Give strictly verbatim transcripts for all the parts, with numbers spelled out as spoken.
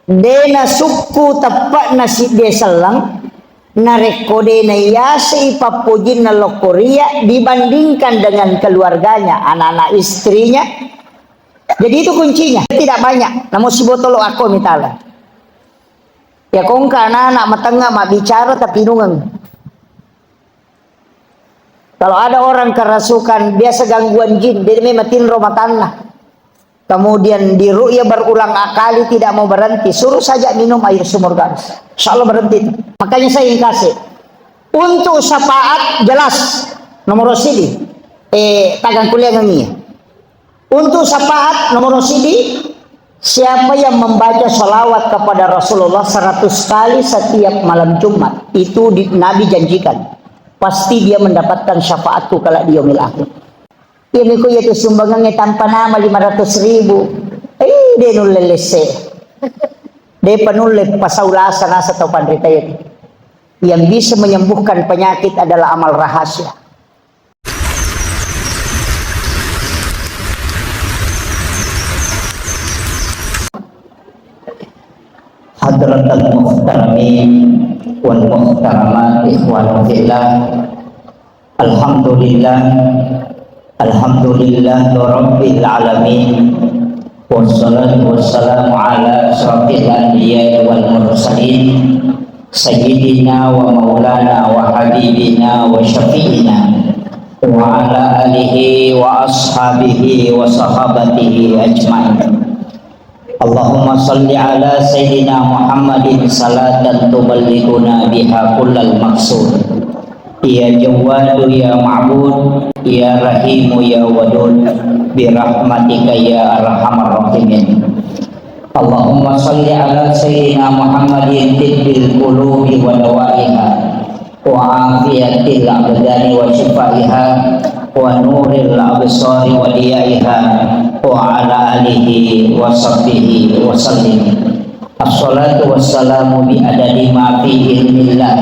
De nasukku teppe'na sidde selleng, narekko de naiyasei pappojinna lokkoria dibandingkan dengan keluarganya, anak-anak istrinya. Jadi itu kuncinya, tidak banyak, namo sibotolo akko mitala. Ya kongka anak-anak matengnga mabbicara tapi inungeng. Kalau ada orang kerasukan, biasa gangguan jin, dia memang tinro matanna. Kemudian di ru'ya berulang kali tidak mau berhenti, suruh saja minum air sumur Gars. Insya Allah berhenti itu. Makanya saya ingkasi. Untuk syafaat jelas nomor sidi. Eh, tagang kuliah ngengi. Untuk syafaat nomor sidi, siapa yang membaca salawat kepada Rasulullah seratus kali setiap malam Jumat, itu di, Nabi janjikan, pasti dia mendapatkan syafaatku kelak di yaumil akhir. Iya miko iya tu sumbangannya tanpa nama lima ratus ribu. Eh, de nulle lesse. De panulle pasaulasa nasa tau panrita itu. Yang bisa menyembuhkan penyakit adalah amal rahasia. Hadratal muhtaramin wal muhtaramat, ikhwanu fillah. Alhamdulillah. Alhamdulillah rabbil alamin. Wassalatu wassalamu ala asyrafil anbiya wal mursalin, sayyidina wa maulana wa habibina wa syafi'ina, wa ala alihi wa ashabihi wa sahabatihi ajmain. Allahumma salli ala sayyidina Muhammadin salatan tuballighuna biha kullal maqsud. Ya Jawwadu ya Ma'bud, ya Rahimu ya Wadud, birahmatika ya arhamar rahimin. Allahumma salli ala sayyidina Muhammadin tibbil qulubi wa dawaiha, wa afiyatil abdani wa shifaiha, wa nuril absari wa diyaiha, wa ala alihi wa sahbihi wa sallim. Assalatu wassalamu bi adadi ma fi ilmillah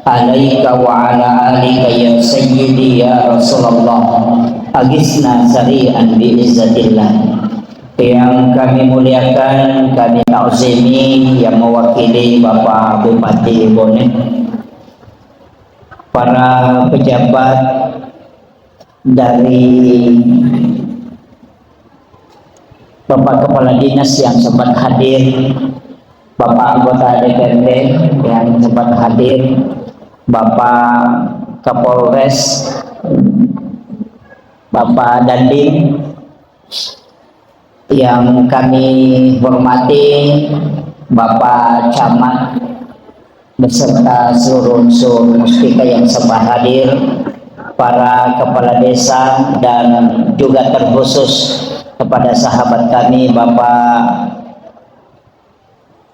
alaika wa ala alika ya sayyidi ya Rasulullah. Agisna sari'an bi izzatillah. Yang kami muliakan, kami takzimi yang mewakili Bapak Bupati Bone, para pejabat dari Bapak Kepala Dinas yang sempat hadir, Bapak Anggota D P R D yang sempat hadir, Bapak Kapolres, Bapak Dandim, yang kami hormati Bapak Camat beserta seluruh unsur Muspika yang sempat hadir, para kepala desa, dan juga terkhusus kepada sahabat kami Bapak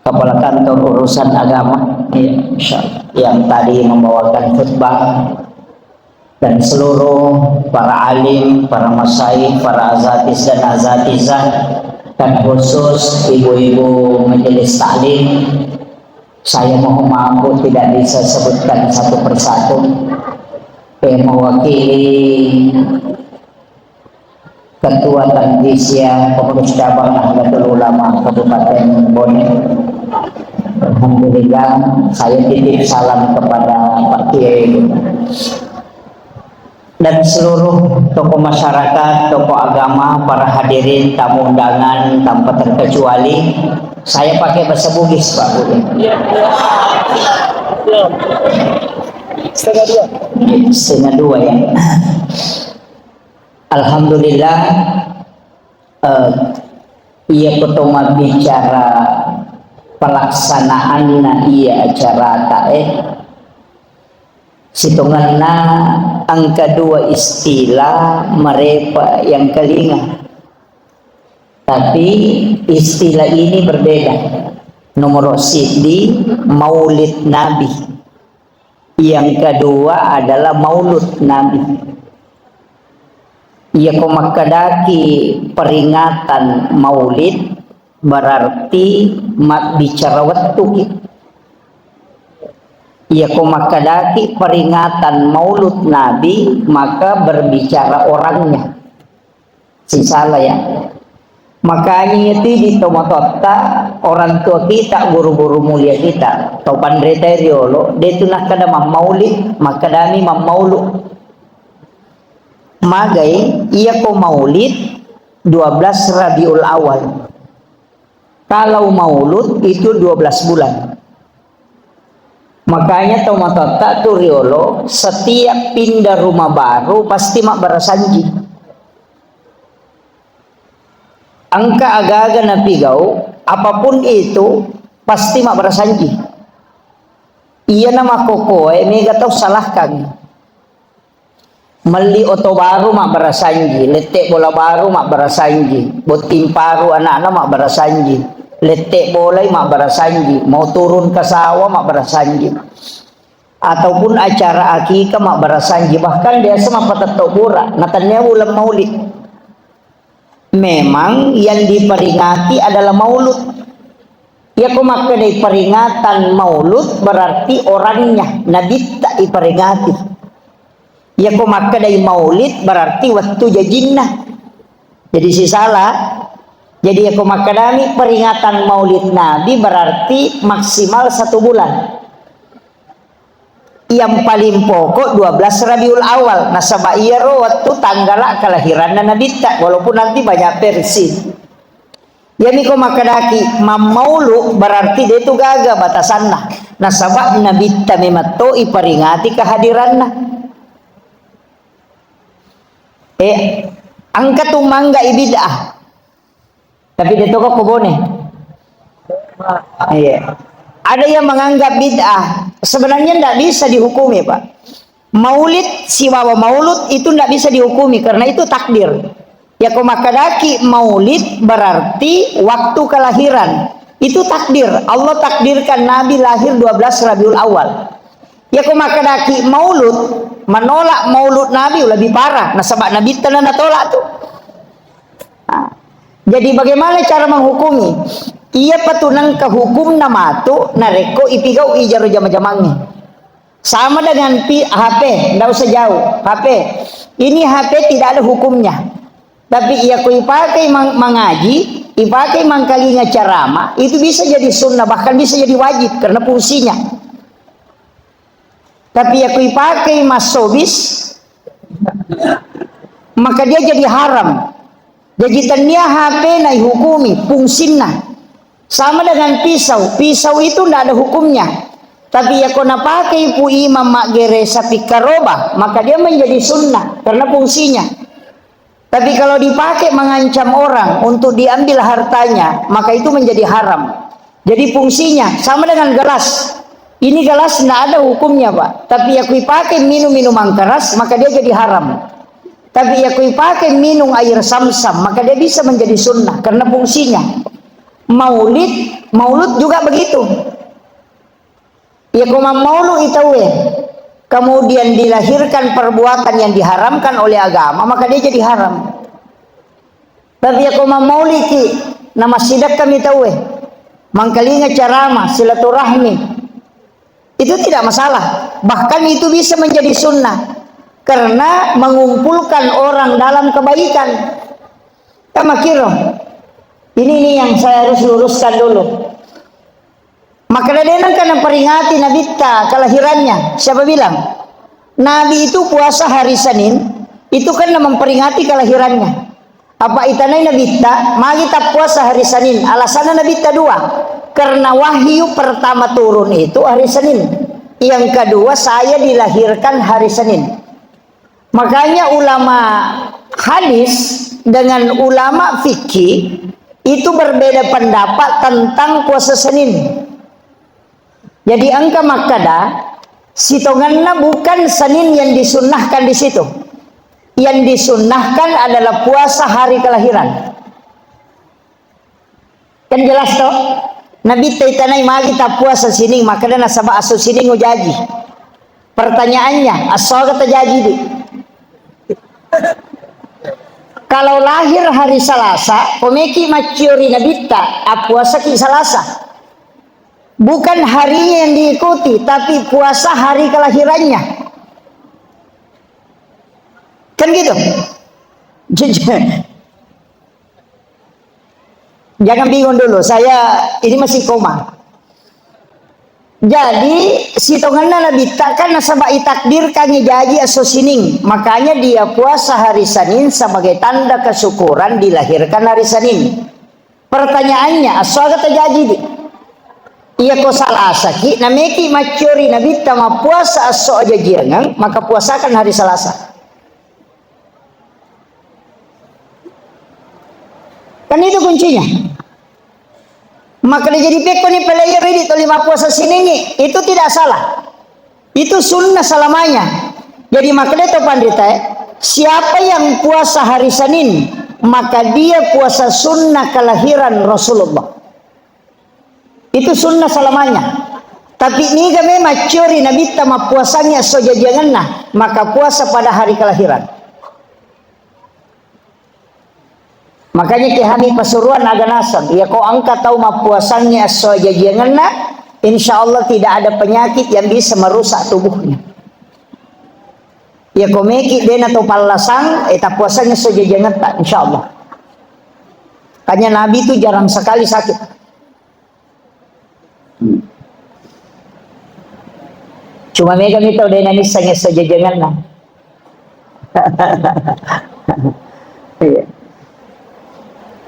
Kepala Kantor Urusan Agama, ya, insya Allah, yang tadi membawakan khutbah, dan seluruh para alim, para masyayikh, para azatis dan azatizah, dan khusus ibu-ibu majelis taklim. Saya mohon maaf, Bu, tidak bisa sebutkan satu persatu. Yang mewakili Ketua Tanfisia Pengurus Cabang Nahdlatul Ulama Kabupaten Bone. Alhamdulillah, saya titip salam kepada Pak Kiai dan seluruh tokoh masyarakat, tokoh agama, para hadirin, tamu undangan tanpa terkecuali. Saya pakai bahasa Bugis, Pak, Bu. Iya, iya. Iya. Setengah dua. Setengah dua, ya. Alhamdulillah, eh, iya, ko to mabbicara pelaksanaanna iya acarata, eh, sitongenna engka dua istilah marepa yang kelinga. Tapi istilah ini berbeda. Nomor siddi, Maulid Nabi. Yang kedua adalah Maulud Nabi. Iya, ko makkedaki peringatan Maulid, berarti mabbicara wettuki. Iya, ko makkedaki peringatan Maulud Nabi, maka berbicara orangnya. Sisala, ya. Makanya itu di tomatoatta, orang tua kita, guru-guru mulia kita, tau panrita riolo, de tu nakkeda mammaulid, makkedami mammaulu. Magai, iya ko maulid dua belas Rabiul Awal. Kalau maulud itu dua belas bulan. Makanya tomatoatta tu riolo, setiap pindah rumah baru pasti mabbarasanji. Engka aga-aga napigau, apapun itu, pasti mabbarasanji. Iyana makkokoe mega tau salahkan. Melli oto baru mabbarasanji, lette bola baru mabbarasanji, botting paru anakna mabbarasanji, lette bolai mabbarasanji, mau turun ke sawah mabbarasanji. Ataupun acara akikah mabbarasanji, bahkan biasa mappatetto bora, natannia uleng maulid. Memang yang diperingati adalah maulud. Yako makkedai peringatan maulud berarti orangnya, nabitta iperingati. Yako makkedai maulid berarti wettu jajinna. Jadi sisala. Jadi yako makkedami peringatan maulid Nabi berarti maksimal satu bulan. Yang paling pokok dua belas Rabiul Awal. Nasaba iyaro wettu tanggala kelahiranna Nabitta, walaupun nanti banyak versi. Iyami ko makkedaki mammaulu berarti de tu gaga batasanna. Nasaba Nabitta memetto iperingati kehadiranna. Eh, engka tu mangga ibid'ah. Tapi de toko kobone. Iya. Ada yang menganggap bid'ah. Sebenarnya ndak bisa dihukumi, Pak. Maulid sibawa maulud itu ndak bisa dihukumi karena itu takdir. Yako makkedaki maulid berarti waktu kelahiran. Itu takdir. Allah takdirkan Nabi lahir dua belas Rabiul Awal. Yako makkedaki maulud, menolak maulud Nabi lebih parah. Nasaba Nabitta na natolak tu. Nah, jadi bagaimana cara menghukumi? Iya patunangka hukumna matu narekko ipigau ijaro jama-jamangnge. Sama dengan pi-, H P, ndak usah jauh. H P. Ini H P tidak ada hukumnya. Tapi iya ko ipakai mang-, mangaji, ipakai mangkalinga ceramah, itu bisa jadi sunnah, bahkan bisa jadi wajib karena fungsinya. Tapi iya ko ipakai massobis, maka dia jadi haram. Jadi tania H P na ihukumi fungsinna. Sama dengan pisau. Pisau itu ndak ada hukumnya. Tapi yako napakai pu imam maggere sapi karoba, maka dia menjadi sunnah karena fungsinya. Tapi kalau dipakai mengancam orang untuk diambil hartanya, maka itu menjadi haram. Jadi fungsinya sama dengan gelas. Ini gelas ndak ada hukumnya, Pak. Tapi yako ipakai minum minuman keras, maka dia jadi haram. Tapi yako ipakai minum air samsam, maka dia bisa menjadi sunnah karena fungsinya. Maulid, maulud juga begitu. Yako mammaulu itawe, kemudian dilahirkan perbuatan yang diharamkan oleh agama, maka dia jadi haram. Tapi yako mammauliki, namassidekka mi tauwe, mangkalinga ceramah, silaturahmi, itu tidak masalah. Bahkan itu bisa menjadi sunnah karena mengumpulkan orang dalam kebaikan. Tamakiro. Ini nih yang saya harus luruskan dulu. Maka de nengka naperingati Nabitta kelahirannya. Siapa bilang? Nabi itu puasa hari Senin, itu kan memperingati kelahirannya. Apa itanai Nabitta, magi tak puasa hari Senin. Alasannya Nabitta dua. Karena wahyu pertama turun itu hari Senin. Yang kedua, saya dilahirkan hari Senin. Makanya ulama hadis dengan ulama fikih itu berbeda pendapat tentang puasa Senin. Jadi engka makkeda, sitongenna bukan Senin yang disunnahkan di situ. Yang disunnahkan adalah puasa hari kelahiran. Kan jelas toh? Nabitta itanai magi tappuasa sining, makkeda nasaba asu sining ujaji. Pertanyaannya, asu aga tajaji di? Kalau lahir hari Selasa, komeki macciori Nabitta, appuasaki Selasa. Bukan harinya yang diikuti, tapi puasa hari kelahirannya. Kan gitu? Jadi, Jangan bingung dulu, saya ini masih koma. Jadi, sitongenna Nabitta kan nasaba itakdirkan jaji esso Sining. Makanya dia puasa hari Senin sebagai tanda kesyukuran dilahirkan hari Senin. Pertanyaannya, esso aga tajaji di? Iya ko Salasaki, nameki macciori Nabitta mappuasa esso ajajiangeng, maka puasakan hari Selasa. Kan itu kuncinya. Maka jadi pekko ni pelajar ini tolima puasa Siningi, itu tidak salah. Itu sunnah selamanya. Jadi makanya to panrita, eh, siapa yang puasa hari Senin, maka dia puasa sunnah kelahiran Rasulullah. Itu sunnah selamanya. Tapi niga memang ciori Nabitta mappuasangi esso jajiangenna, maka puasa pada hari kelahiran. Makanya ke hami pasuruan aga naseng, iya ko engka tau mappuasangi esso jajiangenna, insya Allah tidak ada penyakit yang bisa merusak tubuhnya. Iya ko meki dena to pallasang, eh, tappuasangi esso jajiangetta, insya Allah. Makanya Nabi itu jarang sekali sakit. Cuma mega mi tau dena nisseng esso jajiangenna. Iya.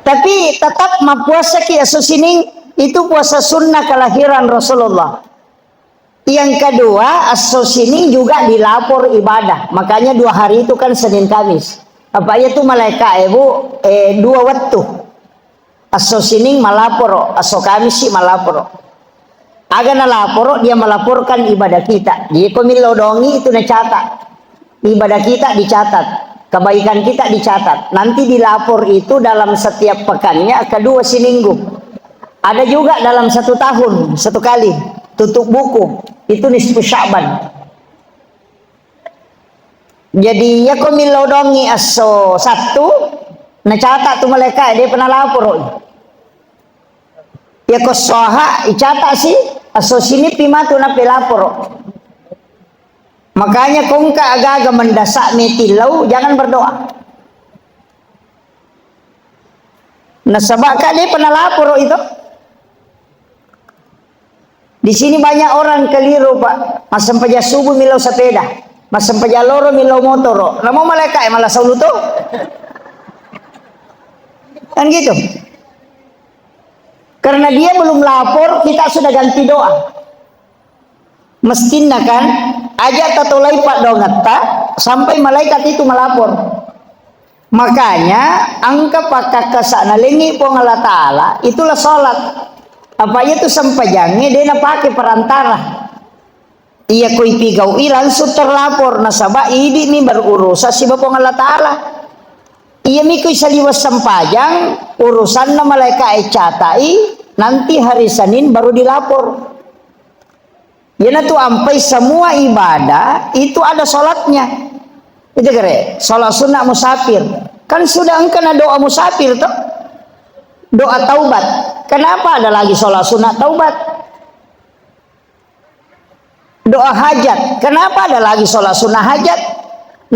Tapi tetap mappuasaki esso Sining, itu puasa sunnah kelahiran Rasulullah. Yang kedua, esso Sining juga dilapor ibadah. Makanya dua hari itu kan Senin Kamis. Apa iya tu malaika, eh, Bu, eh, dua waktu. Esso Sining malaporo, esso Kamisi malaporo. Aga nalaporo, dia melaporkan ibadah kita. Jadi ko millau dongi itu nacatat. Ibadah kita dicatat, kebaikan kita dicatat. Nanti dilapor itu dalam setiap pekannya kedua seminggu. Ada juga dalam satu tahun, satu kali tutup buku. Itu nisfu Sya'ban. Jadi, iya ko millau dongi esso Sattu, nacatat tu malaika, dia pernah laporo. Iya ko soha, icatat si, esso Sinippi matu napelaporo. Makanya ko engka aga-aga mendesak metillau, jangan berdoa. Nasaba ka de pernah laporo itu. Di sini banyak orang keliru, Pak. Massempajang subuh millau sepeda, massempajang loro millau motoro. Namo malaika e malah saulu to. Kan gitu. Karena dia belum lapor, kita sudah ganti doa. Mestinna kan, aja tatolai paddoangetta sampai malaikat itu melapor. Makanya engka pakkakkasa nalengi Puang Allah Ta'ala, itulah salat. Apa iya tu sempajangnge de napake perantara. Iya ko ipigau'i langsung terlapor, nasaba idi mi berurusan siba Puang Allah Ta'ala. Iya mi ko saliweng sempajang, urusanna malaika e catai, nanti hari Senin baru dilapor. Iyanatu ampai semua ibadah itu ada sholatnya. Itu kere, sholat sunnah musafir. Kan sudah engkana doa musafir toh? Doa taubat. Kenapa ada lagi sholat sunnah taubat? Doa hajat. Kenapa ada lagi sholat sunnah hajat?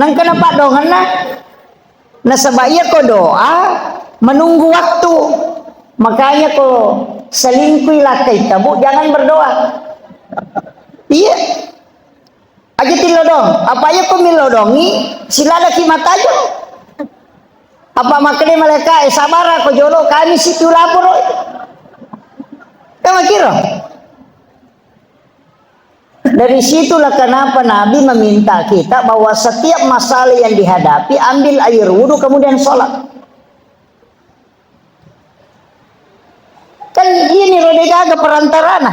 Nang kenapa dongenna? Nasaba iya ko doa menunggu waktu. Makanya ko selingkuh lakkai tabu, jangan berdoa. Iya. Aja tilodong. Apa iya ko milodongi, siladaki matajo. Apa makkeda malaika e, sabara ko jolo, kami situ laporo. Kan makiro. Dari situlah kenapa Nabi meminta kita bahwa setiap masalah yang dihadapi, ambil air wudhu kemudian sholat. Kan ini rode gaga perantarana.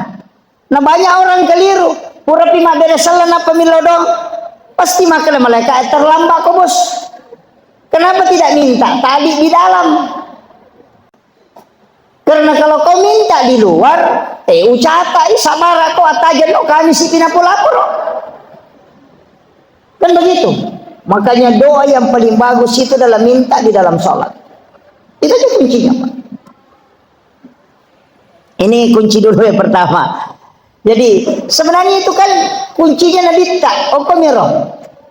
Nah, banyak orang keliru. Pura pi mabbere sella nappa milodong. Pasti makkeda malaika, "Eh, terlambat ko, Bos." Kenapa tidak minta tadi di dalam? Karena kalau kau minta di luar, eh, ucata, ih, sabara ko, attajenno kami si pinapo laporo. Kan begitu. Makanya doa yang paling bagus itu adalah minta di dalam sholat. Itu aja kuncinya, Pak. Ini kunci dulu yang pertama. Jadi, sebenarnya itu kan kuncinya Nabitta, okko miro.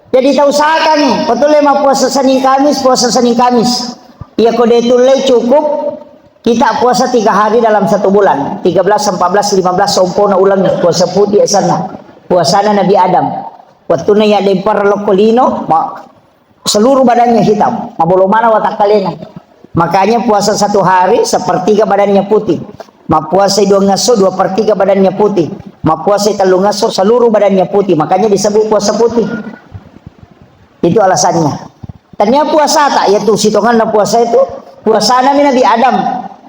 Jadi, tak usahakan, betul ya, mau puasa Senin Kamis, puasa Senin Kamis. Iya, kode itu le cukup, Kita puasa tiga hari dalam satu bulan, tiga belas, empat belas, lima belas, sompona uleng, puasa putih asanna. Puasana Nabi Adam. Wattunna iya dempar lokko lino, ma-, seluruh badannya hitam, mabolo mana watakkalena. Makanya puasa satu hari, sepertiga badannya putih. Mappuasai dua ngesso, dua per tiga badannya putih. Mappuasai tellu ngesso, seluruh badannya putih. Makanya disebut puasa putih. Itu alasannya. Tania puasa tak? Yaitu sitonganna puasa itu, puasana mi Nabi Adam.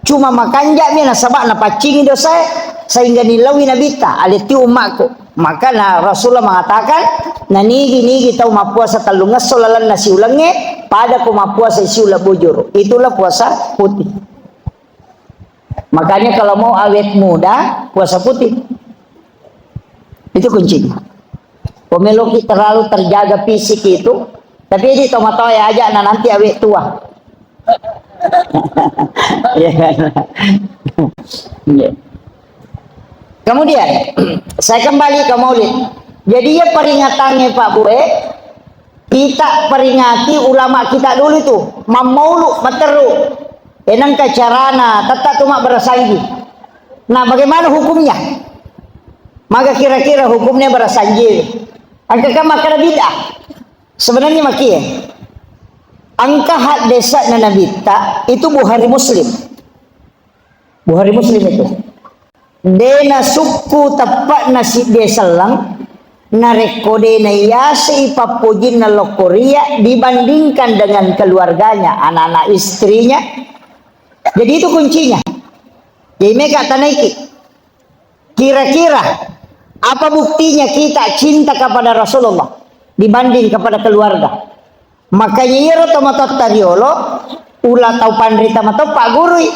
Cuma makanja mi nasaba napaccingi dosae, sehingga nilaui Nabitta, "Alettiu ummakku." Maka na Rasulullah mengatakan, "Nanigi-nigi tau mappuasa tellu ngesso lalenna siulengnge, pada ko mappuasa siuleng bujur." Itulah puasa putih. Makanya kalau mau awet muda, puasa putih. Itu kuncinya. Pemeloki terlalu terjaga fisik itu, tapi di tomatoa ya aja, nah nanti awet tua. Iya kan? Iya. Kemudian, saya kembali ke Maulid. Jadi, ya, peringatannya Pak Bue, kita peringati ulama kita dulu itu, mammaulu, matteru. Enang ke carana, tetap tu mabbarasanji. Nah, bagaimana hukumnya? Maka kira-kira hukumnya barasanji. Angka kan makkada bid'ah. Sebenarnya makie. Angka haddesak na Nabitta itu Bukhari Muslim. Bukhari Muslim itu. Dena sukku teppa'na sidde selleng, narekko dena yasei pappojinna lokkoria dibandingkan dengan keluarganya, anak-anak istrinya. Jadi itu kuncinya. Jadi mega tanaiki. Kira-kira apa buktinya kita cinta kepada Rasulullah dibanding kepada keluarga? Makanya iyaro tomatoatta riolo, ula tau panrita mato paggurui,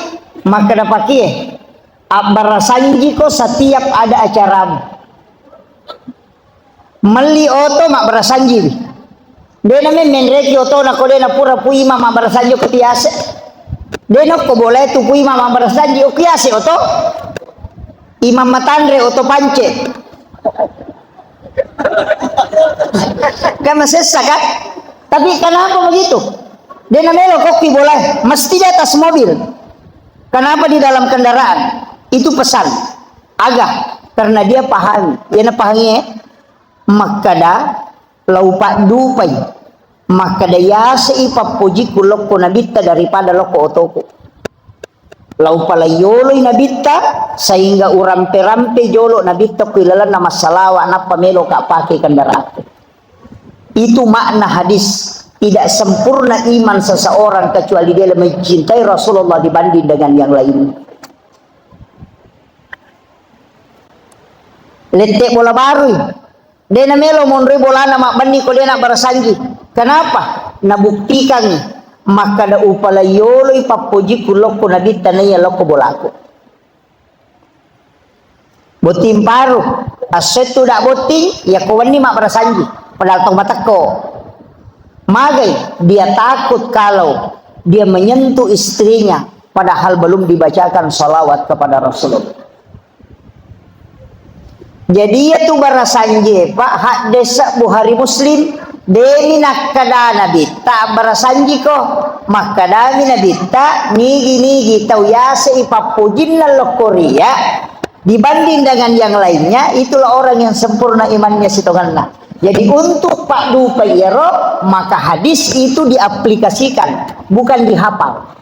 makkeda pakie, "Abbarasanjiko setiap ada acaramu." Melli oto mabbarasanjiwi. Dena memmenreki otona ko dena pura puima mabbarasanji ko tiase. Dena ko boleh tu puima mabbarasanji ko kiase oto. Imam matanre oto pance. Kan masessa kan? Tapi kenapa begitu? Dia namelo kopi bola, mesti di atas mobil. Kenapa di dalam kendaraan? Itu pesan. Aga, karena dia pahami. Dia pahami, eh? Makkada, lau paddupai. Makkada yasei pappojikku lokko nabitta daripada lokko otoku. Lau palaiyoloi nabitta, sehingga urampe-rampe jolo nabitta kui lalenna massalawa, nappa meloka pake kendaraanku. Itu makna hadis, tidak sempurna iman seseorang kecuali dia mencintai Rasulullah dibanding dengan yang lain. Lette bola barui. De namelo monroi bolana mabbenni ko de nabbarasanji. Kenapa? Nabuktikangngi makkada upalaiyoloi pappojikku lokko nabitta naiya lokko bolaku. Botting paru, assettu dak botting, yakko wenni mabbarasanji. Padahal tau matekko. Magai dia takut kalau dia menyentuh istrinya padahal belum dibacakan salawat kepada Rasulullah. Jadi, iyatu barasanjie, Pak, haddesa Bukhari Muslim, demi nakkada Nabitta, barasanjiko, makkadami Nabitta, nigi-nigi tau yasei pappojinna lokkoria dibanding dengan yang lainnya, itulah orang yang sempurna imannya sitongenna. Jadi, untuk paddupa iyaro, maka hadis itu diaplikasikan, bukan dihafal.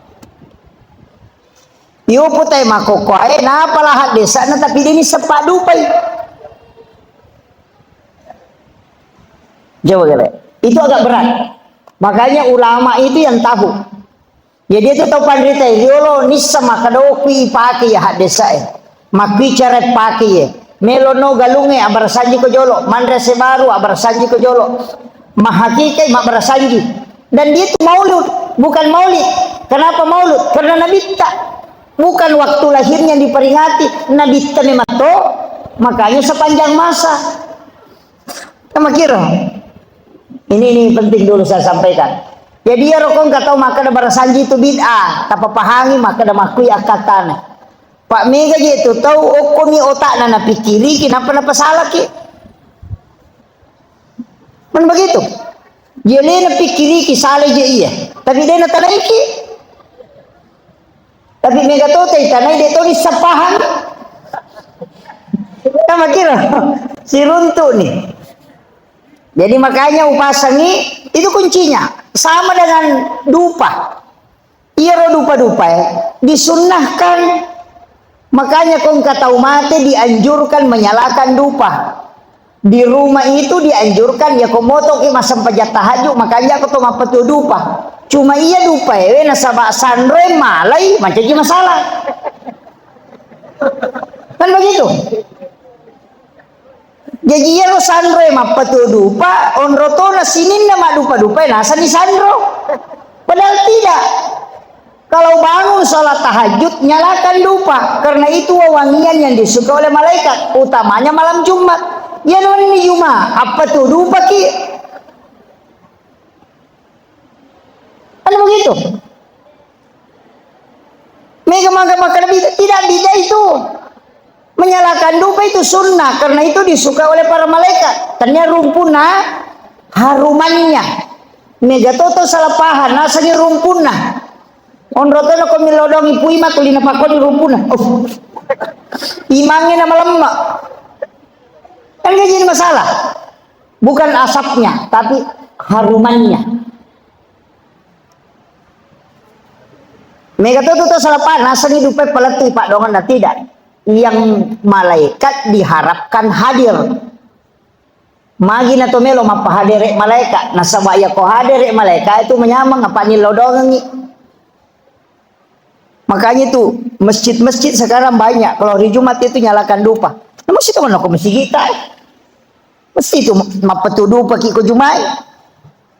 Yopo tae makkokkoe, napala haddesa'na tapi deni seppa dupai. Coba gele. Itu agak berat. Makanya ulama itu yang tahu. Jadi itu tau panrita riolo nissa makkada okui ipake ya haddesa'e. Makkui cara ipake ya. Melono galungnge abbarasanji ko jolo, manre sebaru abbarasanji ko jolo. Mahakikai mabbarasanji. Dan dia itu maulud, bukan maulid. Kenapa maulud? Karena Nabitta. Bukan waktu lahirnya diperingati, Nabitta memang to. Makanya sepanjang masa. Sama kira. Ini, ini penting dulu saya sampaikan. Jadi ya rokong katau makkada barasanji itu bid'ah, tapi pahangi makkada makkui akatana. Pak mega je tu tau okkomi otakna napikkiriki, kenapa napasalaki? Men begitu. Jelena pikkiriki sala je iya. Tapi dena tanaiki. Tapi mega to taitanai de' to nissapahang. Kan makkiro, siruntu' ni. Jadi makanya upasangi, itu kuncinya. Sama dengan dupa. Iyaro dupa-dupa, eh, disunnahkan. Makanya ko engka tau mate dianjurkan menyalakan dupa. Di rumah itu dianjurkan, ya ko motoki massempajang tahajud, makanya ko to mappatuo dupa. Cuma iya dupa ewe nasaba sanroe malai, mancaji masalah. Kan begitu? Jaji iyaro sanroe mappatuo dupa, onrotona sininna maddupa-dupae nasani sanro. Padahal tidak. Kalau bangun sholat tahajud, nyalakan dupa. Karena itu wewangian yang disuka oleh malaikat, utamanya malam Jumat. Iya nonni Jumat, appatuo dupaki. Kan begitu? Mega maga makkeda bid'ah, tidak, bid'ah itu. Menyalakan dupa itu sunnah, karena itu disuka oleh para malaikat. Tania rumpunna, harumannya. Mega toto salah paham, nasengi rumpunna. Onro tono ko milodongi pui ma tuli napakoni rumpunna. Oh. Imangnge na malemma. Kan gak jadi masalah. Bukan asapnya, tapi harumannya. Mega to, to, to salah paham, nasengi dupa palettu paddoangenna, tidak. Yang malaikat diharapkan hadir. Magi na to melo mappahadere malaikat, nasaba iya ko hadere malaikat itu menyameng apa nilodongengi. Makanya itu masjid-masjid sekarang banyak, kalau hari Jumat itu nyalakan dupa. Nah, mesti to ko masjid kita. Mesti itu mappatuo dupaki ko Jumat.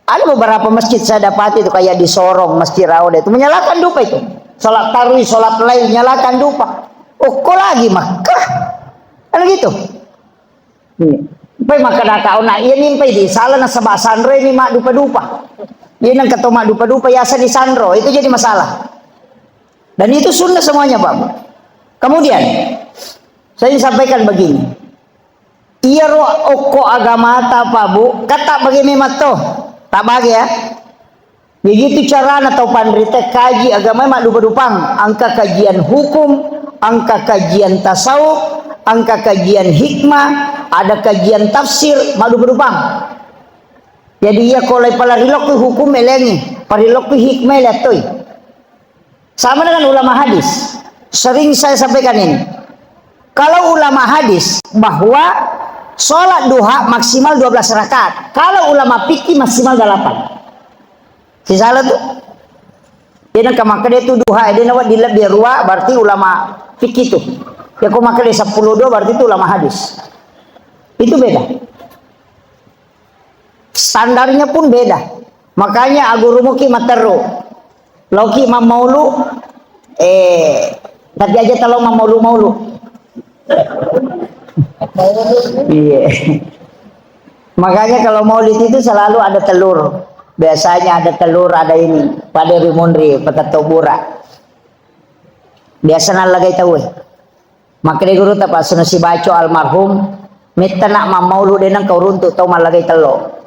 Ada beberapa masjid saya dapati itu, kayak di Sorong, Masjid Rauda itu, menyalakan dupa itu. Sholat tarwih, sholat lail, nyalakan dupa. Oh, kok lagi Makkah? Kan gitu. Iya. Pai makkeda kau, nak, iya nimpai di salah nasaba sanroe ni maddupa-dupa. Iya nang keto maddupa-dupa, yasa di sanro, itu jadi masalah. Dan itu sunnah semuanya, Pak. Kemudian, saya ingin sampaikan begini. Iyaro okko agamata, Pak, Bu, kan tabbage memang to. Tabbage, ya. Begitu carana tau panrita kaji agama maddupa-dupang. Engka kajian hukum, engka kajian tasawuf, engka kajian hikmah, ada kajian tafsir, maddupa-dupang. Jadi iya ko lai palarilokku hukum elengi, parilokku hikmah elettoi. Sama dengan ulama hadis. Sering saya sampaikan ini. Kalau ulama hadis bahwa sholat duha maksimal dua belas rakaat. Kalau ulama fikih maksimal delapan. Sisala tu. Dia nak makkeda tu duha, dia nak di lebih dua, berarti ulama fikih tu. Ya, ko makkeda sepuluh dua, berarti itu ulama hadis. Itu beda. Standarnya pun beda. Makanya agurumuki matteru. Laoki mammaulu, eh, tapi aja talo mammaulu-maulu. Iya. Makanya kalau maulid itu selalu ada telur. Biasanya ada telur, ada ini. Pada rimunri, petetto bura. Biasa nallagai tau, eh. Makkeda gurutta, Pak, suno sibaco almarhum, metta nak mammaulu de nengka uruntu tau mallagai tello.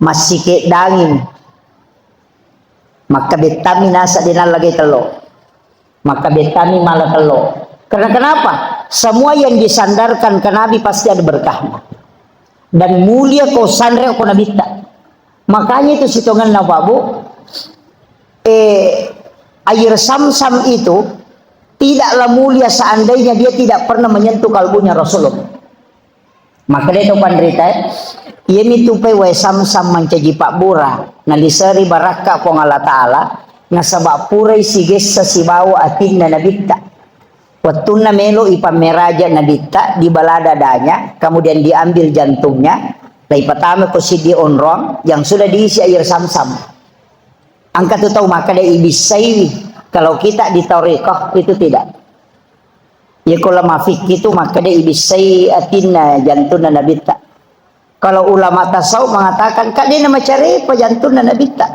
Massikeddangin. Makkabettami nasa de nallagai tello. Makkabettami mala tello. Karena kenapa? Semua yang disandarkan ke Nabi pasti ada berkahnya. Dan mulia ko sanre ko nabitta. Makanya itu sitongenna, Pak, Bu, eh, air Samsam itu tidaklah mulia seandainya dia tidak pernah menyentuh kalbunya Rasulullah. Makkeda to panrita, eh, iyami tu pe wae Samsam mancaji pabbura, naliseri barakka Puang Allah Ta'ala, nasaba purai sigessa sibawa atinna nabitta. Wettunna melo ipammeraja nabitta, dibela dadanya, kemudian diambil jantungnya, laipatama ko siddi onrong yang sudah diisi air Samsam. Engka tu tau makkeda ibissaiwi. Kalau kita di tarekat itu tidak. Iya ko ulama fikih tu makkeda ibissai atinna jantunna nabitta. Kalau ulama tasawuf mengatakan, "Kak, de namacarepa jantunna nabitta."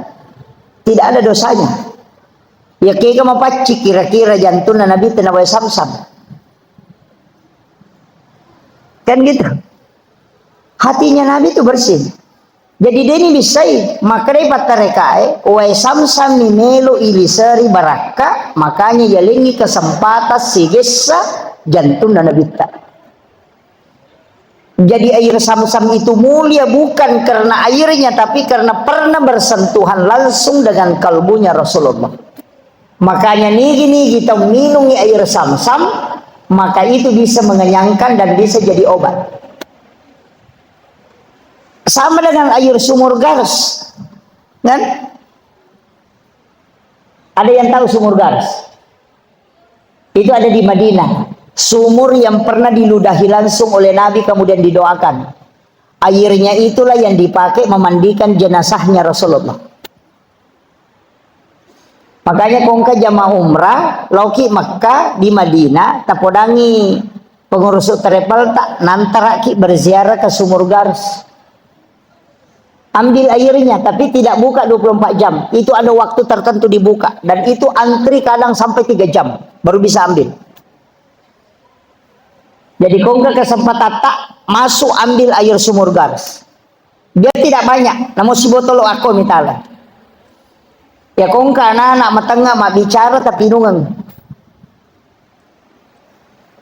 Tidak ada dosanya. Ya kega mapaccing kira-kira jantunna nabitta na wae Samsam. Kan gitu. Hatinya Nabi itu bersih. Jadi, deni bissai, makkedai pattarekae, wae Samsam mi melo iliseri barakka, makanya yalengi kesempatan sigessa jantunna Nabitta. Jadi, air Samsam itu mulia bukan karena airnya, tapi karena pernah bersentuhan langsung dengan kalbunya Rasulullah. Makanya, nigi-nigi tau minungi air Samsam, maka itu bisa mengenyangkan dan bisa jadi obat. Sama dengan air sumur Gars, kan? Ada yang tahu sumur Gars? Itu ada di Madinah. Sumur yang pernah diludahi langsung oleh Nabi, kemudian didoakan. Airnya itulah yang dipakai memandikan jenazahnya Rasulullah. Makanya kongka jamaah umrah, laoki Makkah, di Madinah, tapodangi pengurus travel, tak nantaraki berziarah ke Sumur Gars. Ambil airnya, tapi tidak buka dua puluh empat jam. Itu ada waktu tertentu dibuka. Dan itu antri kadang sampai tiga jam, baru bisa ambil. Jadi, kongka kesempatan tak masuk ambil air Sumur Gars. Dia tidak banyak, namun sibotolo ako mitala. Ya, kongka anak-anak matengnga mabbicara tapi nungeng.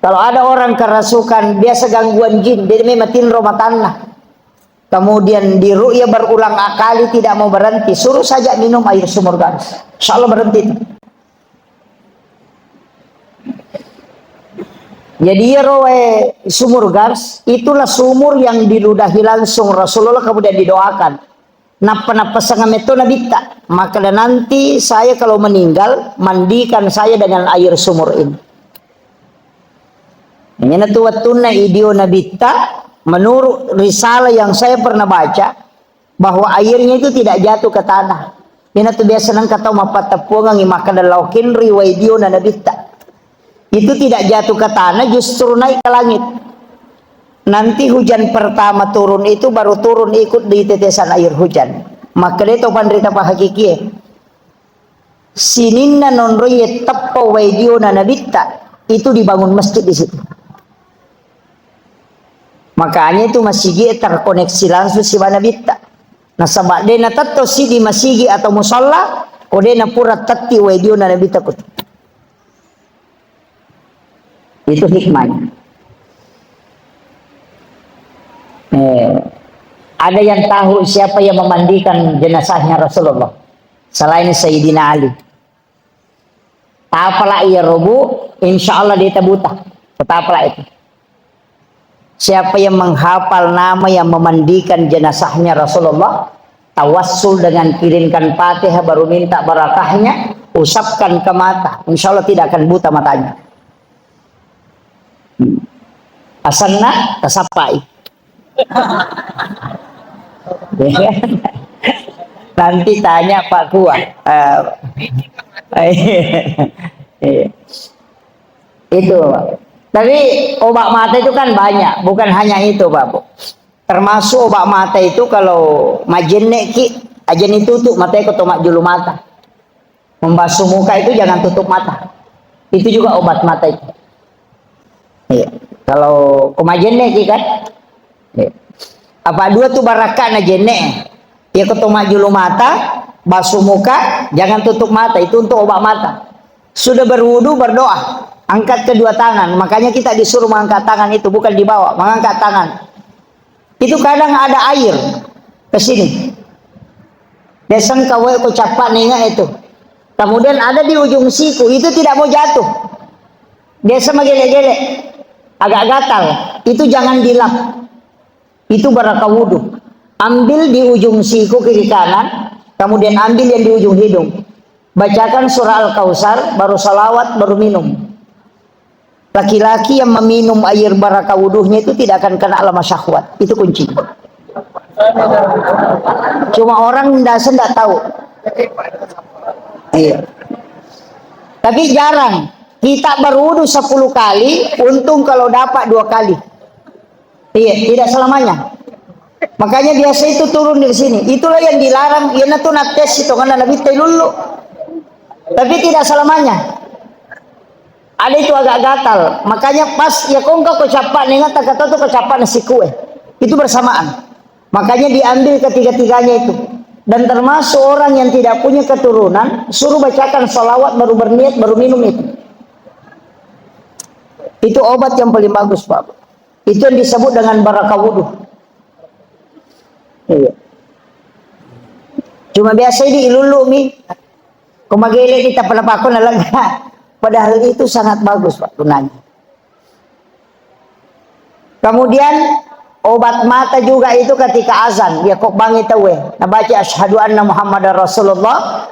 Kalau ada orang kerasukan, biasa gangguan jin, dia memang tinro matanna. Kemudian di ru'ya berulang kali tidak mau berhenti, suruh saja minum air Sumur Gars. Insya Allah berhenti itu. Jadi, iyaro wae Sumur Gars, itulah sumur yang diludahi langsung Rasulullah, kemudian didoakan. Nappa-nappa sangametto Nabitta. Maka nanti saya kalau meninggal, mandikan saya dengan air sumur ini. Ini tu wettunna idio Nabitta, menurut risalah yang saya pernah baca, bahwa airnya itu tidak jatuh ke tanah. Ina tu biasa nengka tau mappatteppuangengngi makkeda lao kenri wae diona Nabitta. Itu tidak jatuh ke tanah, justru naik ke langit. Nanti hujan pertama turun itu baru turun ikut di tetesan air hujan. Makkeda to panrita pahakikie. Sininna nonroie teppa wae diona Nabitta, itu dibangun masjid di situ. Makanya itu masigi terkoneksi langsung siba Nabitta. Nasaba de natetto si di masigi atau musalla, ko de napura tetti wae diona Nabitta kutu. Itu hikmahnya. Eh, ada yang tahu siapa yang memandikan jenazahnya Rasulullah selain Sayyidina Ali? Tapala iya robu, insya Allah dia tabuta. Tapala itu. Siapa yang menghafal nama yang memandikan jenazahnya Rasulullah, tawassul dengan kirimkan Fatihah, baru minta barakahnya, usapkan ke mata, insya Allah tidak akan buta matanya. Hmm. Asanna tasappai. Nanti tanya Pak Kuah. Eh, itu. Tapi obat mata itu kan banyak, bukan hanya itu, Pak Bu. Termasuk obat mata itu kalau majenne ki, aja ni tutup mata ko to majulu mata. Membasuh muka itu jangan tutup mata. Itu juga obat mata itu. Iya. Kalau ko majenne ki kan. Iya. Apa dua tu barakka na jenne. Ya ko to majulu mata, basuh muka, jangan tutup mata. Itu untuk obat mata. Sudah berwudu, berdoa. Angkat kedua tangan. Makanya kita disuruh mengangkat tangan itu, bukan dibawa. Mengangkat tangan. Itu kadang ada air ke sini. Dia sengkawai ko cappa ninga itu. Kemudian ada di ujung siku, itu tidak mau jatuh. Biasa magele-gele, agak gatal. Itu jangan dilap. Itu baraka wudu. Ambil di ujung siku kiri kanan, kemudian ambil yang di ujung hidung. Bacakan surah Al-Kautsar, baru salawat, baru minum. Laki-laki yang meminum air baraka wuduhnya itu tidak akan kena lemah syahwat. Itu kuncinya. Cuma orang biasa ndak tahu. Iya. Tapi jarang. Kita berwudu sepuluh kali, untung kalau dapat dua kali. Iya, tidak selamanya. Makanya biasa itu turun di sini. Itulah yang dilarang. Iya, na tu nates itu karena Nabi tai lulu. Tapi tidak selamanya. Ada itu agak gatal. Makanya pas ya kongka ko cappa ninga, tak kata tu ko cappa na sikue. Itu bersamaan. Makanya diambil ketiga-tiganya itu. Dan termasuk orang yang tidak punya keturunan, suruh bacakan salawat baru berniat, baru minum itu. Itu obat yang paling bagus, Pak. Itu yang disebut dengan barakah wudhu. Iya. Cuma biasa ini ilulu mi, ko magele di tapalapako nalega. Padahal itu sangat bagus, Pak, gunanya. Kemudian obat mata juga itu ketika azan, ya kok bangi tawe. Nah, baca asyhadu anna Muhammadar Rasulullah,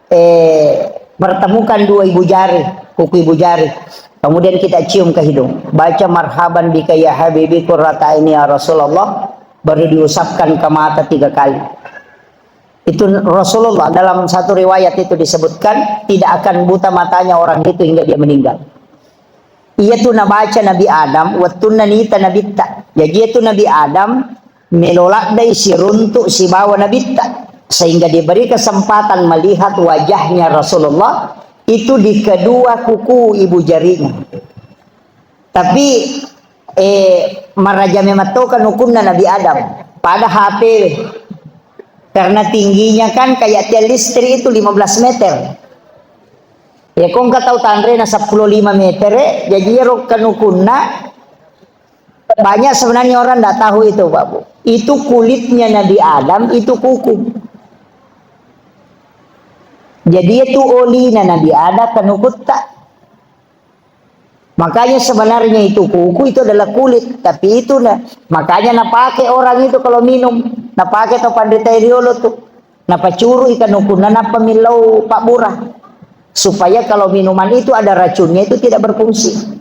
eh, pertemukan dua ibu jari, kuku ibu jari. Kemudian kita cium ke hidung. Baca marhaban bika ya habibi qurrata aini ya Rasulullah, baru diusapkan ke mata tiga kali. Itu Rasulullah dalam satu riwayat itu disebutkan tidak akan buta matanya orang itu hingga dia meninggal. Iya tu nabaca Nabi Adam, wettunna nita Nabitta. Jadi itu Nabi Adam melo laddai siruntuk sibawa Nabitta. Sehingga diberi kesempatan melihat wajahnya Rasulullah itu di kedua kuku ibu jarinya. Tapi, eh, maraja memang to kanukunna Nabi Adam. Pada H P, karena tingginya kan kayak tiang listrik itu lima belas meter. Ya, kong ka tau tanrena sepuluh lima meter, eh, jadi ero kanukunna banyak sebenarnya orang ndak tahu itu, Pak Bu. Itu kulitnya Nabi Adam, itu kuku. Jadi itu olina Nabi Adam kanukutta. Makanya sebenarnya itu kuku itu adalah kulit, tapi itu na-, makanya napake orang itu kalau minum, napake to panrita riolo tu, napacuru ikan ukunna, napamillau Pak Burah, supaya kalau minuman itu ada racunnya itu tidak berfungsi.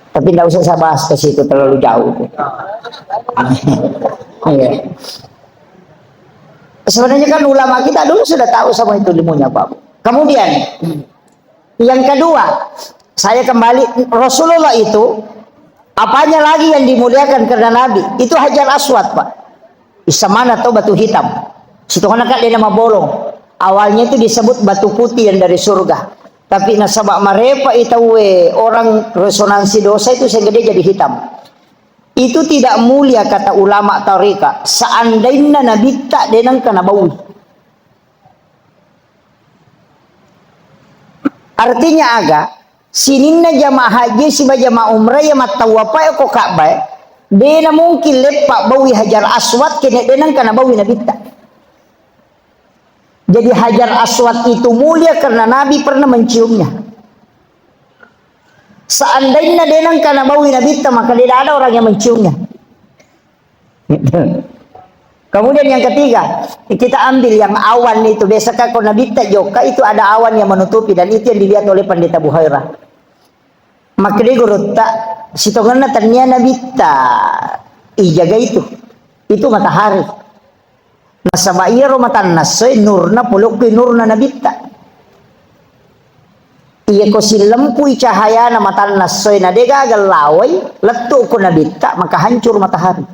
Tapi ndak usah saya bahas ke situ, terlalu jauh. Iya. Sebenarnya kan ulama kita dulu sudah tahu sama itu ilmunya, Pak. Kemudian, yang kedua, saya kembali, Rasulullah itu, apanya lagi yang dimuliakan karena Nabi? Itu Hajar Aswad, Pak. Isamana to batu hitam. Sitonganna ka de namabolong. Awalnya itu disebut batu putih yang dari surga. Tapi nasaba marepa itawe orang resonansi dosa itu sehingga dia jadi hitam. Itu tidak mulia kata ulama tarika. Seandainya Nabitta de nengka nabaui. Artinya aga, sininna jamaah haji siba jamaah umrah ya mattawafa ko Ka'bah, de na mungkin leppa baui Hajar Aswad kene de nengka nabaui Nabitta. Jadi Hajar Aswad itu mulia karena Nabi pernah menciumnya. Seandainya de nengka nabaui Nabitta, maka tidak ada orang yang menciumnya. Kemudian yang ketiga, kita ambil yang awan itu. Biasa kan kalau Nabitta jokka itu ada awan yang menutupi dan itu yang dilihat oleh Pendeta Buhaira. Makkedai gurutta, sitongenna tania Nabitta ijaga itu. Itu matahari. Nasaba iyaro matanna essoe nurna polokki nurna Nabitta. Iya ko sillempui cahayana matanna essoe na degaga lawai, lettu ko Nabitta, maka hancur matahari.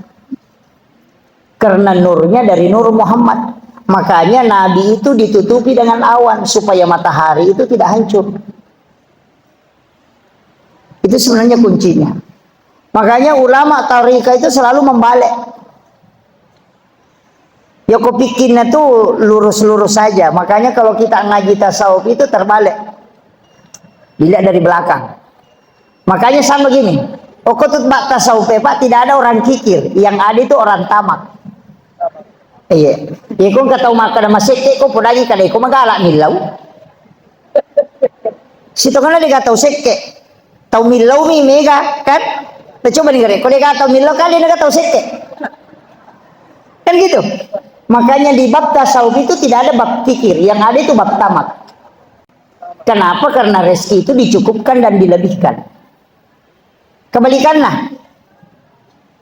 Karena nurnya dari Nur Muhammad. Makanya Nabi itu ditutupi dengan awan supaya matahari itu tidak hancur. Itu sebenarnya kuncinya. Makanya ulama tarika itu selalu membalik. Ya, ko pikirnya tuh lurus-lurus saja. Makanya kalau kita ngaji tasawuf itu terbalik. Dilihat dari belakang. Makanya sama gini. Okko tuh bak tasawuf, Pak, tidak ada orang kikir. Yang ada itu orang tamak. Iya. Iya, ko engka tau makkeda masekke, ko podangi kada iko magala millau. Sitongenna dega tau sekke. Tau millau mi mega, kan? Nah, coba nih, ko dega tau millau kan dega tau sekke. Kan gitu. Makanya di bab tasawuf itu tidak ada bab kikir, yang ada itu bab tamak. Kenapa? Karena rezeki itu dicukupkan dan dilebihkan. Kebalikanlah.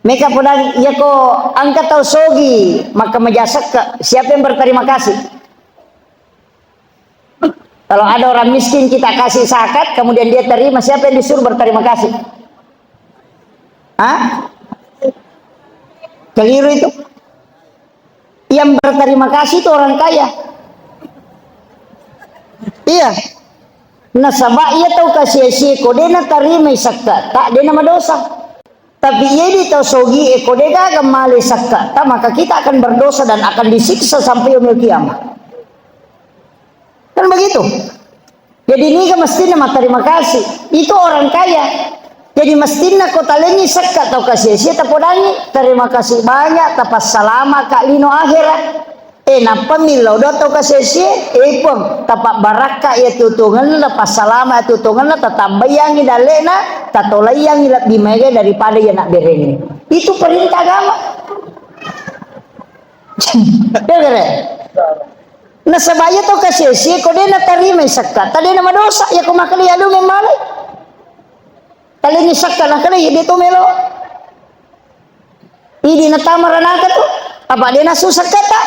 Meka podang, iya ko engka tau sogi, maka maja sekke. Siapa yang berterima kasih? Kalau ada orang miskin kita kasih zakat, kemudian dia terima, siapa yang disuruh berterima kasih? Hah? Keliru itu. Yang berterima kasih itu orang kaya. Iya. Nasaba iya tau kasiasi ko, de natarimai zakat, tak de namadosa. Tapi iya di tau sogi e ko de gaga male sakka ta, maka kita akan berdosa dan akan disiksa sampai yaumil kiamat. Kan begitu? Jadi niga mestinya ma terima kasih. Itu orang kaya. Jadi mestinya ko talengi sekka tau kasi-asia tapodangi, terima kasih banyak, tapassalama ka lino akhirat. Eh, nappa millau do tau kasi-asia, eh, Puang, tapabbarakka iya tutungenna, tapassalama iya tutungenna, tatambaiyangi dalle'na, tatolaiyangi lebbi maega daripada iya nabberengi. Itu perintah agama. Iya, kere? Nasaba iya to kasi-asia ko de natarimai sekka ta, de namadosa, iya ko makkeda iya lu memmalai. Talengi sekka na kale de to melo. Idi natama ranaka tu, apa de nasu sekka ta.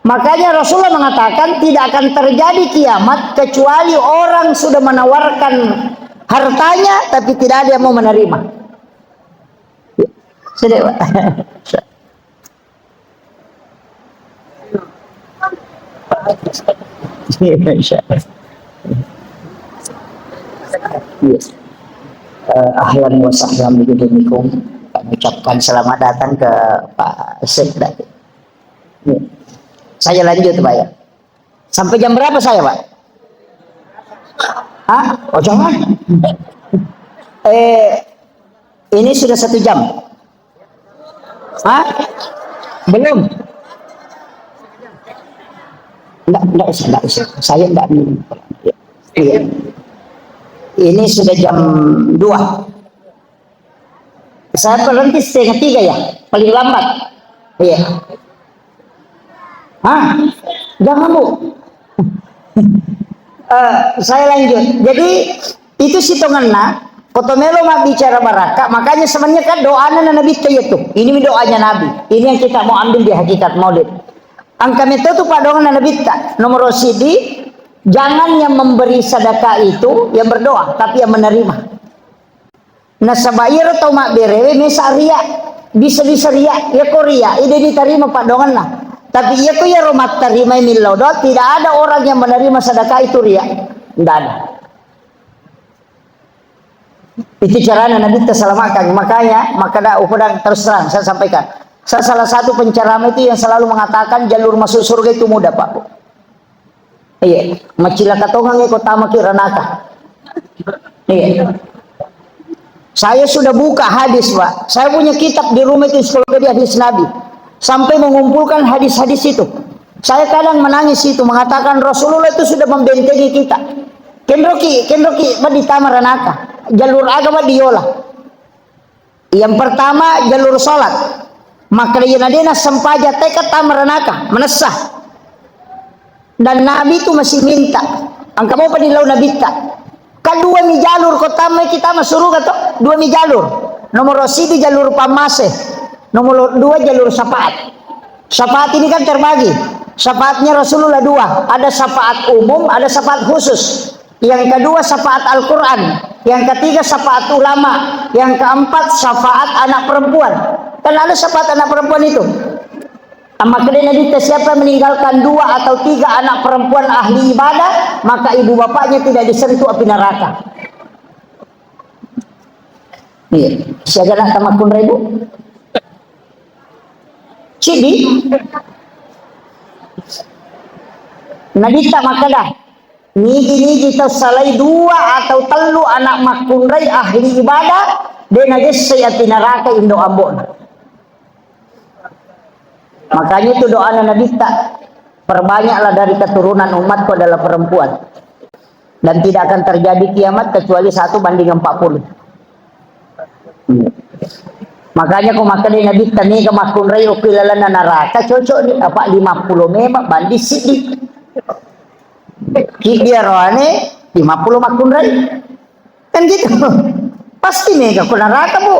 Makanya Rasulullah mengatakan tidak akan terjadi kiamat kecuali orang sudah menawarkan hartanya tapi tidak ada yang mau menerima. Sedih, Pak. Iya. Eh, ahlan wa sahlan bidudumikum. Kami ucapkan selamat datang ke Pak Sekda. Iya. Saya lanjut, Pak, ya. Sampai jam berapa saya, Pak? Hah? Oh, jangan. Eh, ini sudah satu jam. Hah? Belum? Nggak, nggak usah, nggak usah. Saya nggak minum. Iya. Ini sudah jam dua. Saya berhenti setengah tiga ya, paling lambat. Iya. Hah? Jangan, Bu. Eh, saya lanjut. Jadi, itu sitongenna, koto melo mabbicara baraka, makanya sebenarnya kan doana na Nabitta itu. Ini doanya Nabi. Ini yang kita mau ambil di hakikat maulid. Engka metto tu paddoangenna Nabitta. Nomor sidi, jangan yang memberi sedekah itu yang berdoa, tapi yang menerima. Nasaba iyaro tau mabberewe mesa ria, bisa-bisa ria, iyako ria, ide ditarima paddoangenna. Tapi iyako iyaro mattarimai millau doang, tidak ada orang yang menerima sedekah itu ria. Tidak ada. Itu caranya Nabi terselamatkan. Makanya, maka da, upadang terus terang, saya sampaikan. Saya salah satu penceramah itu yang selalu mengatakan jalur masuk surga itu mudah, Pak. Iya, macilaka tongang iko tamaki ranaka. Iya. Saya sudah buka hadis, Pak. Saya punya kitab di rumah itu, ensiklopedia hadis Nabi. Sampai mengumpulkan hadis-hadis itu. Saya kadang menangis itu, mengatakan Rasulullah itu sudah membentengi kita. Kenroki, kenroki, badi tama ranaka. Jalur agama diola. Yang pertama, jalur salat. Maka iya nadena sempaja teka tama ranaka, menessa. Dan Nabi itu masih minta. Engka mopa di lau Nabitta. Kan dua mi jalur ko tama kita masuruga to? Dua mi jalur. Nomor sidi jalur pamase. Nomor dua jalur syafaat. Syafaat ini kan terbagi. Syafaatnya Rasulullah dua. Ada syafaat umum, ada syafaat khusus. Yang kedua syafaat Al-Quran, yang ketiga syafaat ulama, yang keempat syafaat anak perempuan. Kan ada syafaat anak perempuan itu. Maka dia Nabi, siapa yang meninggalkan dua atau tiga anak perempuan ahli ibadah, maka ibu bapaknya tidak disentuh api neraka. Iya, siaga nak tamakun ribu. Cidi. Nabi tak maka dah. Nigi-nigi tau salai dua atau tellu anak makkunrai ahli ibadah, de nagessai api neraka indo ambona. Makanya itu doana Nabitta, perbanyaklah dari keturunan umatku adalah perempuan. Dan tidak akan terjadi kiamat kecuali satu banding empat puluh. Makanya ko makkeda Nabitta, mega makkunrai okko ilalenna naraka, cocok ni, apa lima puluh memang banding siddi. Ki dia roane lima puluh makkunrai. Kan gitu. Pasti mega ko neraka, Bu.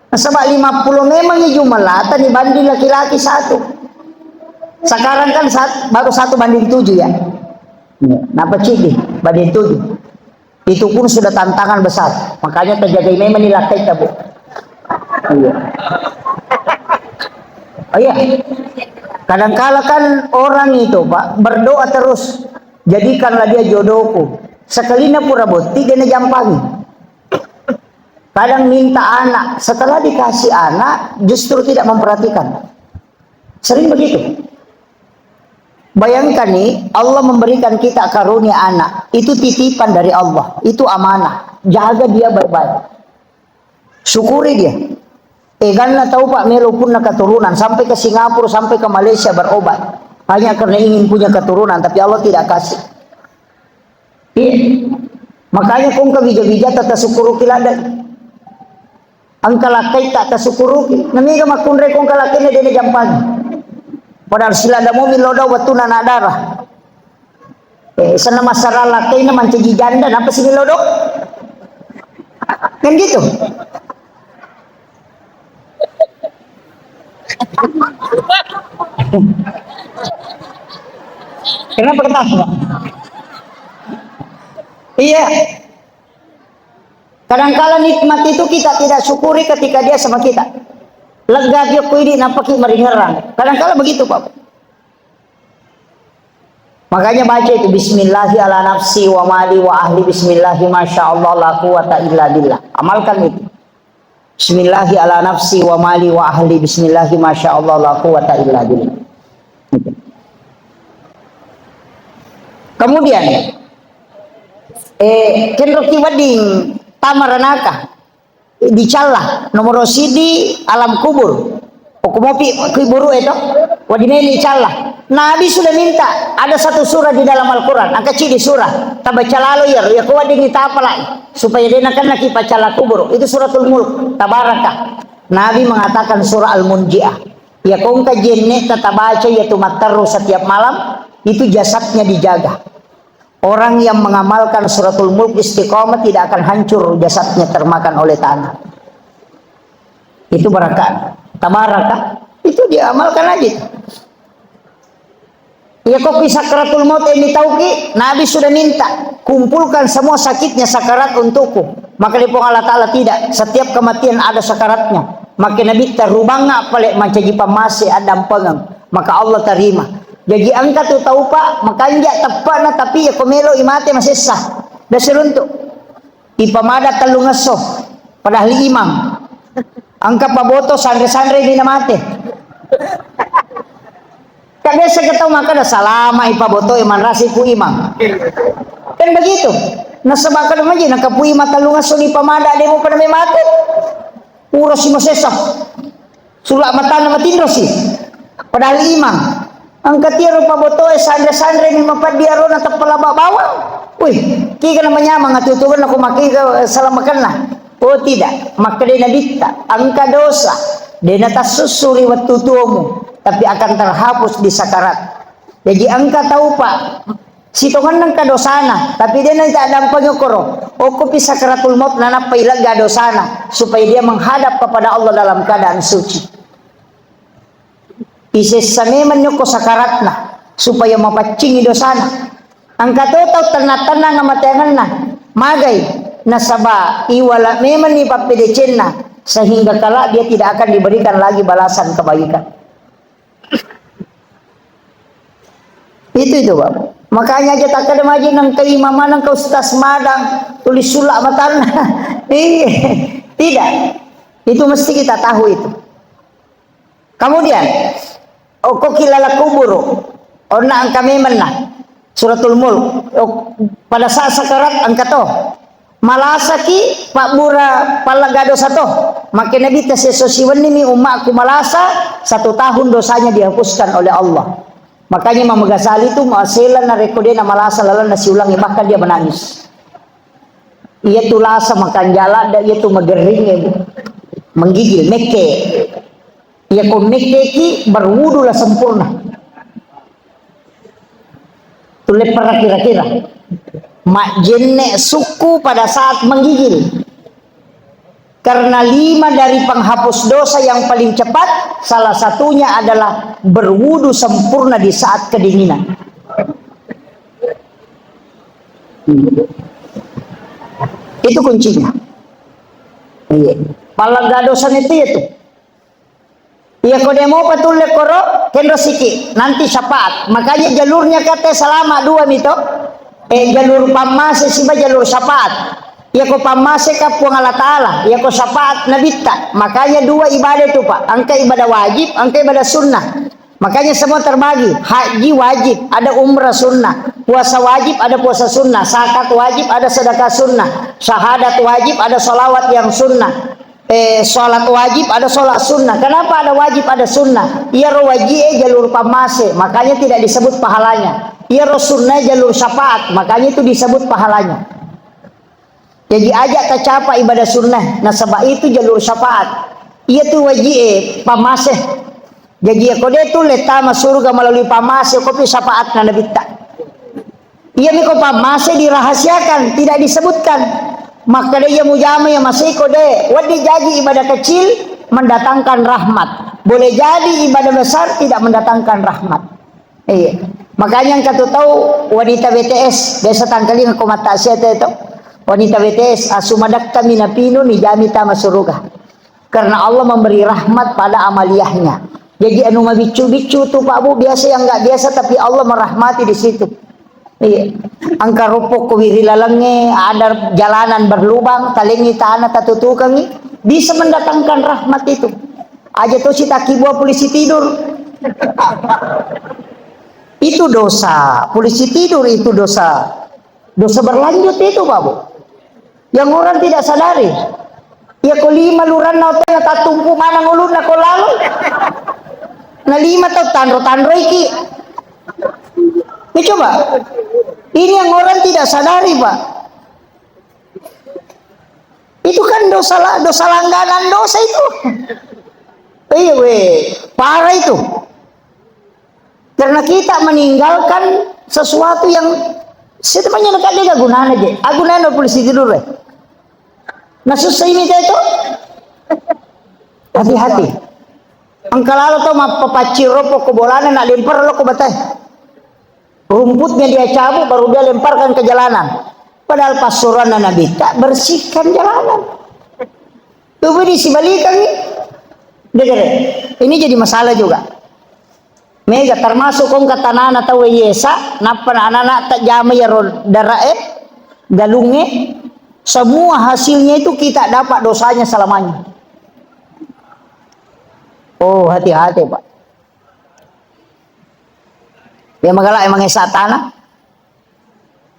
Nasaba lima puluh memang i jumlata dibanding laki-laki satu. Sekarang kan sat-, baru satu banding tujuh ya. Napa cidi banding tujuh. Itu pun sudah tantangan besar. Makanya terjaga memang ni lakai, Bu. Iya. Oh iya. Kadangkala kan orang itu, Pak, berdoa terus, "Jadikanlah dia jodohku." Sekelina pura botti, dia najampangi. Kadang minta anak, setelah dikasih anak, justru tidak memperhatikan. Sering begitu. Bayangkan nih, Allah memberikan kita karunia anak, itu titipan dari Allah, itu amanah. Jaga dia baik-baik. Syukuri dia. Eganna tau, Pak, melo punna keturunan, sampai ke Singapura, sampai ke Malaysia berobat. Hanya karena ingin punya keturunan, tapi Allah tidak kasih. Iya. Makanya kong ke bija-bija tata syukuruki ladde. Engka lakkai tak tasukuruki. Namiga makkunrai kong kalakkainna dena jampangi. Padahal silada mobil lodo wettunna na darah. Eh, senna massara lakkainna mancaji janda, napa sini lodo? Kan gitu. Kenapa ketawa? Iya. Kadangkala nikmat itu kita tidak syukuri ketika dia sama kita. Lega dia kuidi nampaki maringerang. Kadangkala begitu, Pak. Makanya baca itu, "Bismillahi ala nafsi wa mali wa ahli, bismillahi masya Allah la quwata illa billah." Amalkan itu. "Bismillahi ala nafsi wa mali wa ahli, bismillahi masya Allah la quwata illa billah." Kemudian, eh, kenroki wedding tama ranaka, dicalla, nomoro sidi alam kubur. Okko mopi kuburu itu, wedding meni calla. Nabi sudah minta, ada satu surah di dalam Al-Quran, angka cidi surah, tabaca lalo iya, iya ko wedding tapalai, supaya dena kennaki pacalla kubur. Itu Suratul Mulk, Tabaraka. Nabi mengatakan surah Al-Munjiah. Iya ko engka jenne tatabaca iya tu matteru setiap malam, itu jasadnya dijaga. Orang yang mengamalkan Suratul Mulk istiqomah tidak akan hancur jasadnya termakan oleh tanah. Itu barakat. Tabaraka. Itu diamalkan aja itu. Iya ko pi sakratul maut ini tauki, Nabi sudah minta, "Kumpulkan semua sakitnya sakarat untukku." Maka di Puang Allah Ta'ala tidak. Setiap kematian ada sakaratnya. Maka Nabi terubang apa lek mancaji pamase addampengeng. Maka Allah terima. Jadi engka tu tau, Pak, makanja teppana tapi ya ko melo imate masessa. Dasiruntu. Ipamada tellungesso, padahal imang. Engka paboto sanre-sanre ni namate. Kan biasa kita makan salama ipaboto manrasi ku imang. Kan begitu. Nasaba kada maji nakapu imang tellungesso ni pamada demo pada memate. Urasi masessa. Sula matanna matinrosi. Padahal imang. Engka tiaro pabotoe sanre-sanre mi mapaddi arona teppalaba bawang. Wih, kiga na manyamang atutugenna ko makiga salamakenna. Oh tidak, makkeda Nabitta, engka dosa. Dena tassussu ri wettu tuomu, tapi akan terhapus di sakarat. Jadi engka tau, Pak, sitongenna engka dosana, tapi dena taddampeng okoro. Okkopi sakaratul maut nanappa ilegga dosana supaya dia menghadap kepada Allah dalam keadaan suci. Isessa memang nyokko sakaratna supaya mapaccingi dosana. Engka to tau tenna-tenna ngamateangenna. Magai nasaba iwala memang ni pappedecenna sehingga kelak dia tidak akan diberikan lagi balasan kebaikan. Itu, itu, Bapak. Makanya aja tak ada maji nang ke imam, nang ke ustaz madang, tulis sulak matanna. Iya, tidak. Itu mesti kita tahu itu. Kemudian, okko kilala kuburu, onna engka memenna. Suratul Mulk. Oh, pada saat sakarat engka to. Malasaki pabbura pallegga dosa to. Makkeda Nabitta, "Siesso siwenni mi ummakku malasa, satu tahun dosanya dihapuskan oleh Allah." Makanya Imam Ghazali tu masela narekko de na malasa lalenna siulangi, bahkan dia menangis. Iya tu lasa makanja ladde, iya tu magerringnge, Bu. Menggigil, mekke. Iya ko mekkeki berwudulah sempurna. Tulle perra kira-kira. Majjenne sukku pada saat menggigil. Karena lima dari penghapus dosa yang paling cepat, salah satunya adalah berwudu sempurna di saat kedinginan. Hmm. Itu kuncinya. Iya. Pallegga dosa itu ya tuh. Iya, ko demo patulle koro, kenro siki, nanti syafaat. Makanya jalurnya kata selama dua mito, eh, jalur pammase siba jalur syafaat. Iyako pammaseka Puang Allah Ta'ala, iyako syafaat Nabitta. Makanya dua ibadah itu, Pak. Engka ibadah wajib, engka ibadah sunnah. Makanya semua terbagi. Haji wajib, ada umrah sunnah. Puasa wajib, ada puasa sunnah. Zakat wajib, ada sedekah sunnah. Syahadat wajib, ada salawat yang sunnah. Eh, sholat wajib, ada sholat sunnah. Kenapa ada wajib, ada sunnah? Iyaro wajib, eh, jalur pammase, makanya tidak disebut pahalanya. Iyaro sunnah jalur syafaat, makanya itu disebut pahalanya. Jadi aja tacapa ibadah sunnah, nasaba itu jalur syafaat. Iya tu wajib, eh, pammase. Jadi, ya, ko de tu le tama surga melalui pammase, kopi syafaatna Nabitta. Iya mi ko pammase dirahasiakan, tidak disebutkan. Makkeda iya mujama iya masei ko de, wedding jaji ibadah kecil mendatangkan rahmat. Boleh jadi ibadah besar tidak mendatangkan rahmat. Iya. Makanya engka tu tau wanita B T S, biasa tangkalinga ko mattaksiat itu. Wanita B T S, asu madakka mi napinu ni jami tama suruga. Karena Allah memberi rahmat pada amaliyahnya. Jadi anu mabiccu-biccu tu, Pak Bu, biasa yang nggak biasa, tapi Allah merahmati di situ. Iya. Engka roppo ko wiri lalengnge, ada jalanan berlubang, talengi tanah, tatutukangi, bisa mendatangkan rahmat itu. Aja tosi takibua polisi tidur. Itu dosa, polisi tidur itu dosa. Dosa berlanjut itu, Pak Bu. Yang orang tidak sadari. Ya ko lima luranna oto na tattumpu manang ulunna ko lalo. Na lima tau tanro-tanroiki. Ya coba. Ini yang orang tidak sadari, Pak. Itu kan dosa la-, dosa langganan dosa itu. Iya weh, parah itu. Karena kita meninggalkan sesuatu yang sebenarnya dekat dia gunanya je. Aku nanya polisi tidur deh. Nah, susah ini itu. Hati-hati. Engka lalo to mappapaccing roppo ko bolana, nak lempar lo ko batai. Rumputnya dia cabut, baru dia lemparkan ke jalanan. Padahal passuranna Nabi tak bersihkan jalanan. Tubuh disibalikangi. Dengar, ini jadi masalah juga. Mega termasuk kong katanana tau yesa, nappa na anak-anak tak jama ya ro darae, galunge, semua hasilnya itu kita dapat dosanya selamanya. Oh, hati-hati, Pak. Ya, magala emang esa tanah.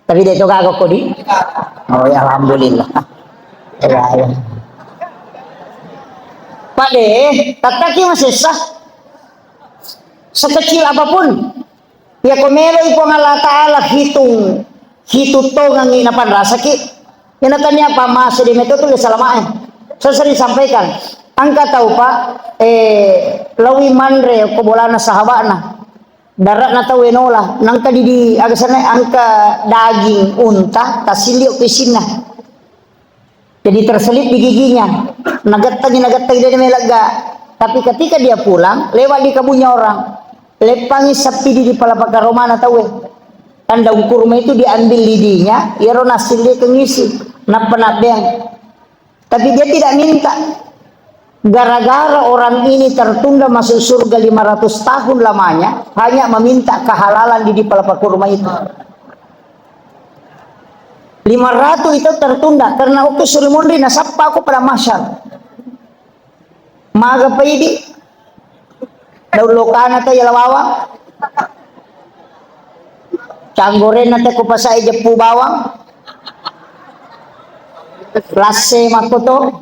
Tapi de' to gaga kodi. Oh ya, alhamdulillah. Ya, ya. Pak de, tattaki masessa. Sekecil apapun. Ya ko meloi Puang Allah Ta'ala hitung, hitung tongangi napanrasaki. Ina tania pa masa de meto tu le salamae. Saya sering sampaikan. Engka tau, Pak, eh, lawi manre ko bolana sahabatna. Dare'na tau e nola, nangka didi, aga senna, engka daging unta, tasilli ko isinna. Jadi terselip di giginya. Nagettangi, nagettangi de' melegga. Tapi ketika dia pulang, lewat di kebunnya orang. Leppangi sappi di, di pala pakaromana tau e. Kan daun kurma itu diambil lidinya, iyaro nasilli kengisi. Nappa nabbeang. Tapi dia tidak minta. Gara-gara orang ini tertunda masuk surga lima ratus tahun lamanya, hanya meminta kehalalan di, di palapa kurma itu. Lima ratus itu tertunda karena waktu suri monri nasappa aku pada masyar. Maga paidi, daun lokana te yala bawang. Canggorena te ko pasai jeppu bawang. Lasse makkoto.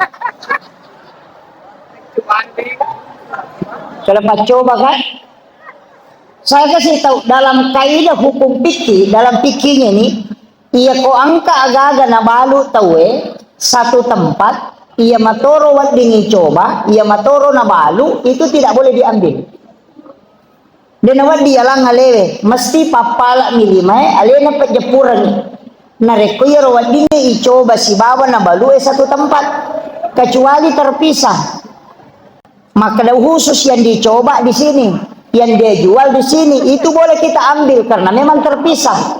Kalau paccoba kan? Saya kasih tahu dalam kaidah hukum fikih, dalam fikihnya ini, iya ko engka aga-aga nabalu tauwe satu tempat, iya matoro wedding icoba, iya matoro nabalu, itu tidak boleh diambil. De' nawedding yalang alewe, mesti pappala'mi limae, alena pejeppurengngi. Narekko iyaro weddingnge icoba sibawa nabalue satu tempat, kecuali terpisah. Makkeda khusus yang dicoba di sini, yang dia jual di sini, itu boleh kita ambil karena memang terpisah.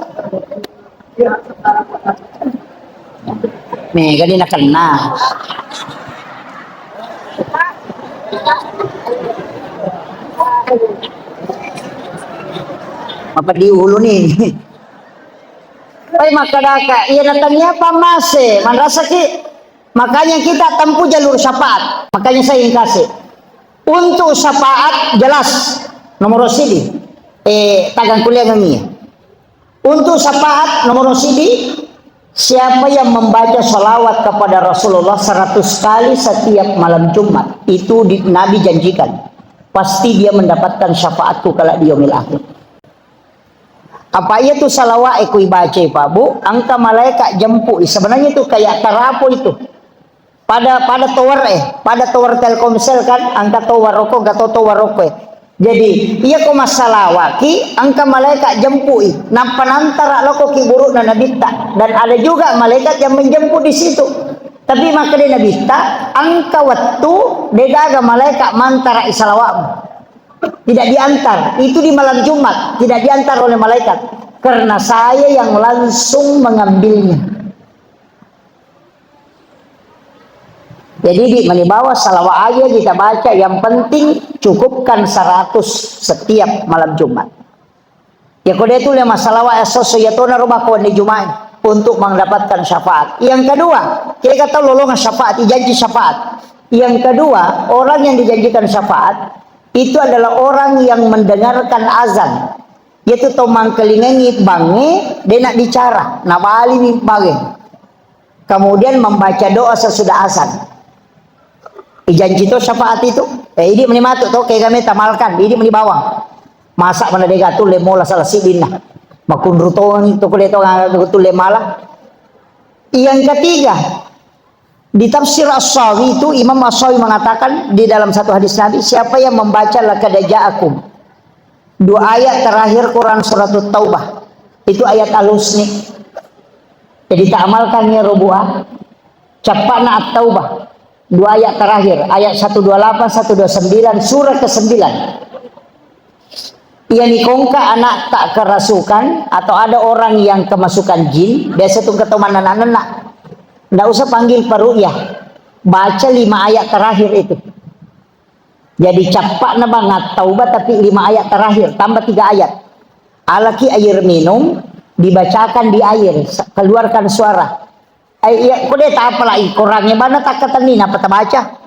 Mega ni nakenna. Apa di hulu ni? Oi, makkadaka, iya natania pammase, manrasaki. Makanya kita tempuh jalur syafaat. Makanya saya ingkasi. Untuk syafaat jelas nomor sidi. Eh, tagang kuliah ngengi. Untuk syafaat nomor sidi, siapa yang membaca salawat kepada Rasulullah seratus kali setiap malam Jumat, itu di, Nabi janjikan, pasti dia mendapatkan syafaatku kelak di yaumil akhir. Apa iya tu salawat e ku ibaca, Pak Bu? Engka malaikat jemput. Sebenarnya itu kayak terapo itu. Pada, pada tower e, pada tower Telkomsel kan, engka tower roko, engka to tower roko e. Jadi, iya ko massalawaki, engka malaikat jemput i. Nappa nantara loko ki burukna nabitta. Dan ada juga malaikat yang menjemput di situ. Tapi makkeda nabitta, engka wettu, degaga malaikat mantara i salawatmu. Tidak diantar. Itu di malam Jumat, tidak diantar oleh malaikat. Karena saya yang langsung mengambilnya. Jadi, di mani bawa salawat aja kita baca, yang penting cukupkan seratus setiap malam Jumat. Ya, ko de tu le masalawat ya soso ya tona roba ko di Jumat untuk mendapatkan syafaat. Yang kedua, kita tahu lolongan syafaat, janji syafaat. Yang kedua, orang yang dijanjikan syafaat itu adalah orang yang mendengarkan azan. Yaitu to mangkelingengi bange, de nak bicara, nabalimi bange. Kemudian membaca doa sesudah azan. Ijanji to syafaat itu. Eh, idi meni matu to, kegame tamalkan, idi meni bawang. Masa mana dega tu le mola salah sidinna. Makunru toni to kule to tu le mala. Yang ketiga, di tafsir As-Sawi itu, Imam As-Sawi mengatakan di dalam satu hadis Nabi, siapa yang membaca laqad ja'akum, dua ayat terakhir Quran surat Taubah, itu ayat Al-Husni. Jadi tak amalkan ya robuah. Cappana At-Taubah, dua ayat terakhir, ayat satu dua lapan, satu dua sembilan, surah kesembilan. Iya nikongka anak tak kerasukan atau ada orang yang kemasukan jin, biasa tu ketemu anak-anak. Ndak usah panggil paru'yah. Baca lima ayat terakhir itu. Jadi cappakna bang At-Taubah tapi lima ayat terakhir, tambah tiga ayat. Alaki air minum, dibacakan di air, sa-, keluarkan suara. Ai, iya, ko de tapalai Korangnge bana takkatenni, napa tabaca.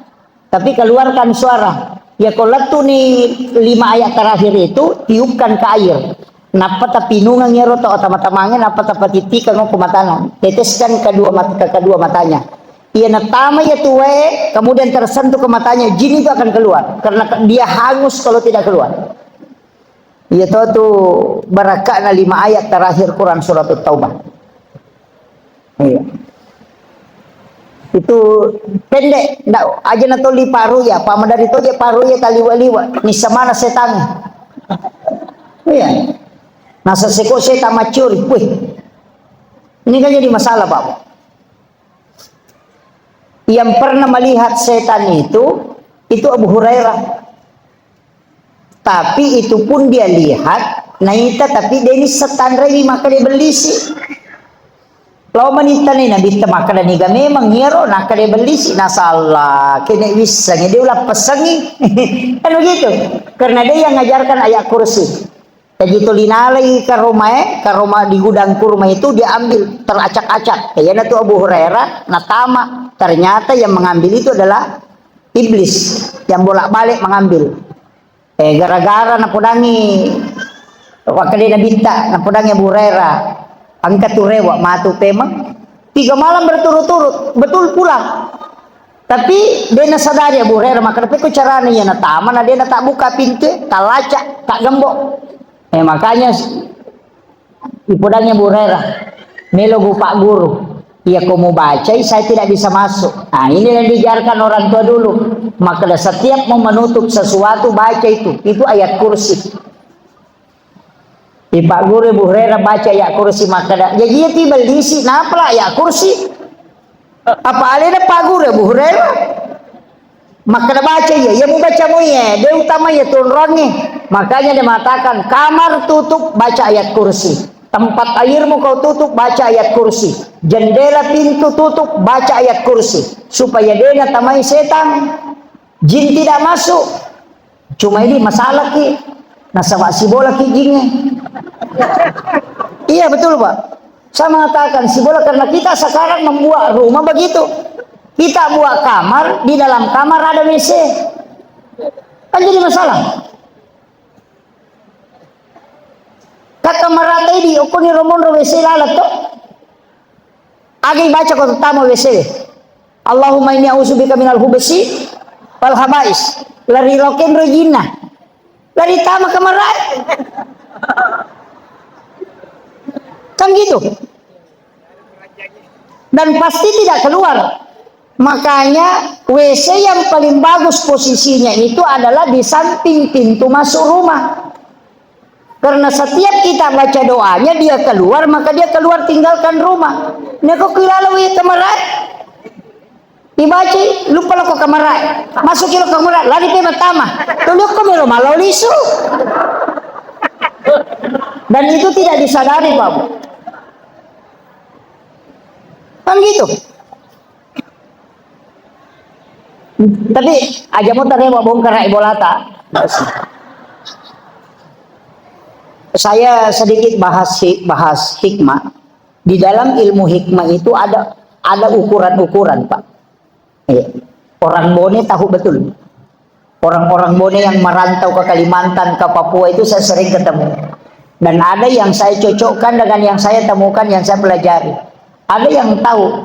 Tapi keluarkan suara. Ya, ko lettu ni lima ayat terakhir itu, tiupkan ke air. Nappa tapinungeng iyaro tau tama-tamange, nappa tapatittikeng ko matana. Teteskan kedua mat-, ke kedua matanya. Iya, natama iya tu wae, kemudian tersentuh ke matanya, jin itu akan keluar. Karena ke-, dia hangus kalau tidak keluar. Iya to tu barakakna lima ayat terakhir Quran surat Taubah. Iya. Itu pendek, ndak aja na toli paru'yah, apa madari toje paru'yah taliwa-liwa, nissa mana setang. Iya. Nasa seko setang macuri, wih. Ini kan jadi masalah, Pak. Yang pernah melihat setan itu, itu Abu Hurairah. Tapi itu pun dia lihat, naita, tapi deni setanrei maka dia bellisi. Lao manitta ni Nabitta maka daniga memang iyaro, naka dia bellisi, nasalla, kene wissengi, dia ulah pesengi. Kan begitu. Karena dia yang ngajarkan ayat kursi. Jadi tu linalai karomae, karoma di gudang kurma itu diambil, teracak-acak. Iyanatu Abu Hurairah, natama. Ternyata yang mengambil itu adalah iblis yang bolak-balik mengambil. Eh, gara-gara napodangi, wakkeda Nabitta, napodangi Abu Hurairah, engka tu rewa matu pemeng. Tiga malam berturut-turut, betul pulang. Tapi de nasadari Abu Hurairah, maka pekko carana iya natama, na de natabbuka pintu, talaca, tak gembok. Eh, makanya s-, ipodangi Abu Hurairah, melo gu Pak Guru. Iya, ko mubacai, saya tidak bisa masuk. Nah, ini yang diajarkan orang tua dulu. Maka setiap mau menutup sesuatu, baca itu. Itu ayat kursi. Di Pak Guru Abu Hurairah baca ayat kursi, maka dah. Jadi, iya tiba lisi, napalah ayat kursi? Apa alena Pak Guru Abu Hurairah? Maka baca iya, iya mubaca mu iya, dia utama iya tunrongi. Makanya dia mengatakan, kamar tutup, baca ayat kursi. Tempat airmu kau tutup, baca ayat kursi. Jendela pintu tutup, baca ayat kursi. Supaya dia tamai setan. Jin tidak masuk. Cuma ini masalah ki, nasaba sibola ki jinge. Iya, betul, Pak. Saya mengatakan, sibola, karena kita sekarang membuat rumah begitu. Kita buat kamar, di dalam kamar ada W C. Kan jadi masalah. Kata marata idi, okkoni romonro W C lalat to. Aga ibaca ko tama W C. Allahumma inni a'udzubika minal hubsi wal habais. Lari loken rojinna. Lari tama kamar. Kan gitu. Dan pasti tidak keluar. Makanya W C yang paling bagus posisinya itu adalah di samping pintu masuk rumah. Karena setiap kita baca doanya, dia keluar, maka dia keluar tinggalkan rumah. Neko kilala wi kamarai. Ibaci, lupa lo ke kamarai. Masuk lo ke kamarai, lari pe matama. Tuli ko melo malau lisu. Dan itu tidak disadari, Pak Bu. Kan gitu. Tapi aja mau tanya mau bongkar bolata. Saya sedikit bahas hi- bahas hikmah. Di dalam ilmu hikmah itu ada ada ukuran-ukuran, Pak. Iya. Orang Bone tahu betul. Orang-orang Bone yang merantau ke Kalimantan, ke Papua itu saya sering ketemu. Dan ada yang saya cocokkan dengan yang saya temukan, yang saya pelajari. Ada yang tahu.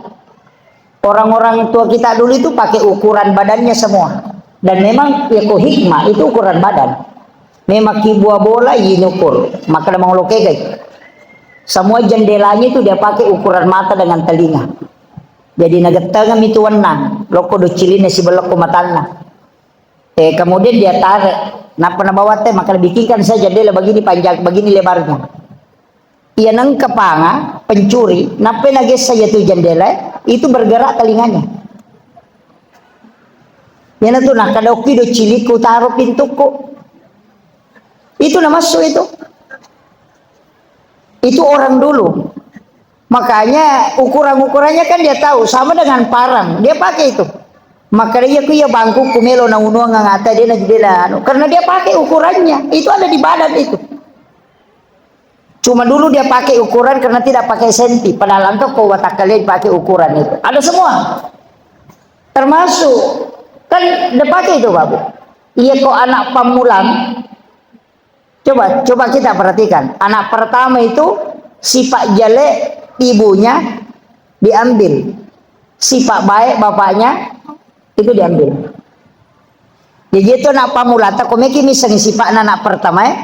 Orang-orang tua kita dulu itu pakai ukuran badannya semua. Dan memang ya ko hikmah itu ukuran badan. Memang kibua bola inukur. Maka ada mau lokegai. Semua jendelanya itu dia pakai ukuran mata dengan telinga. Jadi nagettengeng mi tu wennang, lokko doccilinna sibellekko matanna. Eh, kemudian dia tarik, nappa nabawa te, maka bikinkan saja jendela begini panjang, begini lebarnya. Ia nengka panga, pencuri, nappa nagessa ia tu jendela, itu bergerak telinganya. Iana tu nakadokki doccilikku taro pintukku. Itu namassu itu. Itu orang dulu. Makanya ukuran-ukurannya kan dia tahu, sama dengan parang, dia pakai itu. Maka dia ku iya bangku kumelo na unuang ngata dia na jendela anu. Karena dia pakai ukurannya, itu ada di badan itu. Cuma dulu dia pakai ukuran karena tidak pakai senti, padahal engkau kau watakkalia pakai ukuran itu. Ada semua. Termasuk kan dia pakai itu, Babu. Iya kok anak pamulang, Coba, coba kita perhatikan. Anak pertama itu sifat jelek ibunya diambil. Sifat baik bapaknya itu diambil. Jadi itu anak pamulata, komeki misalnya sifat anak pertama ya.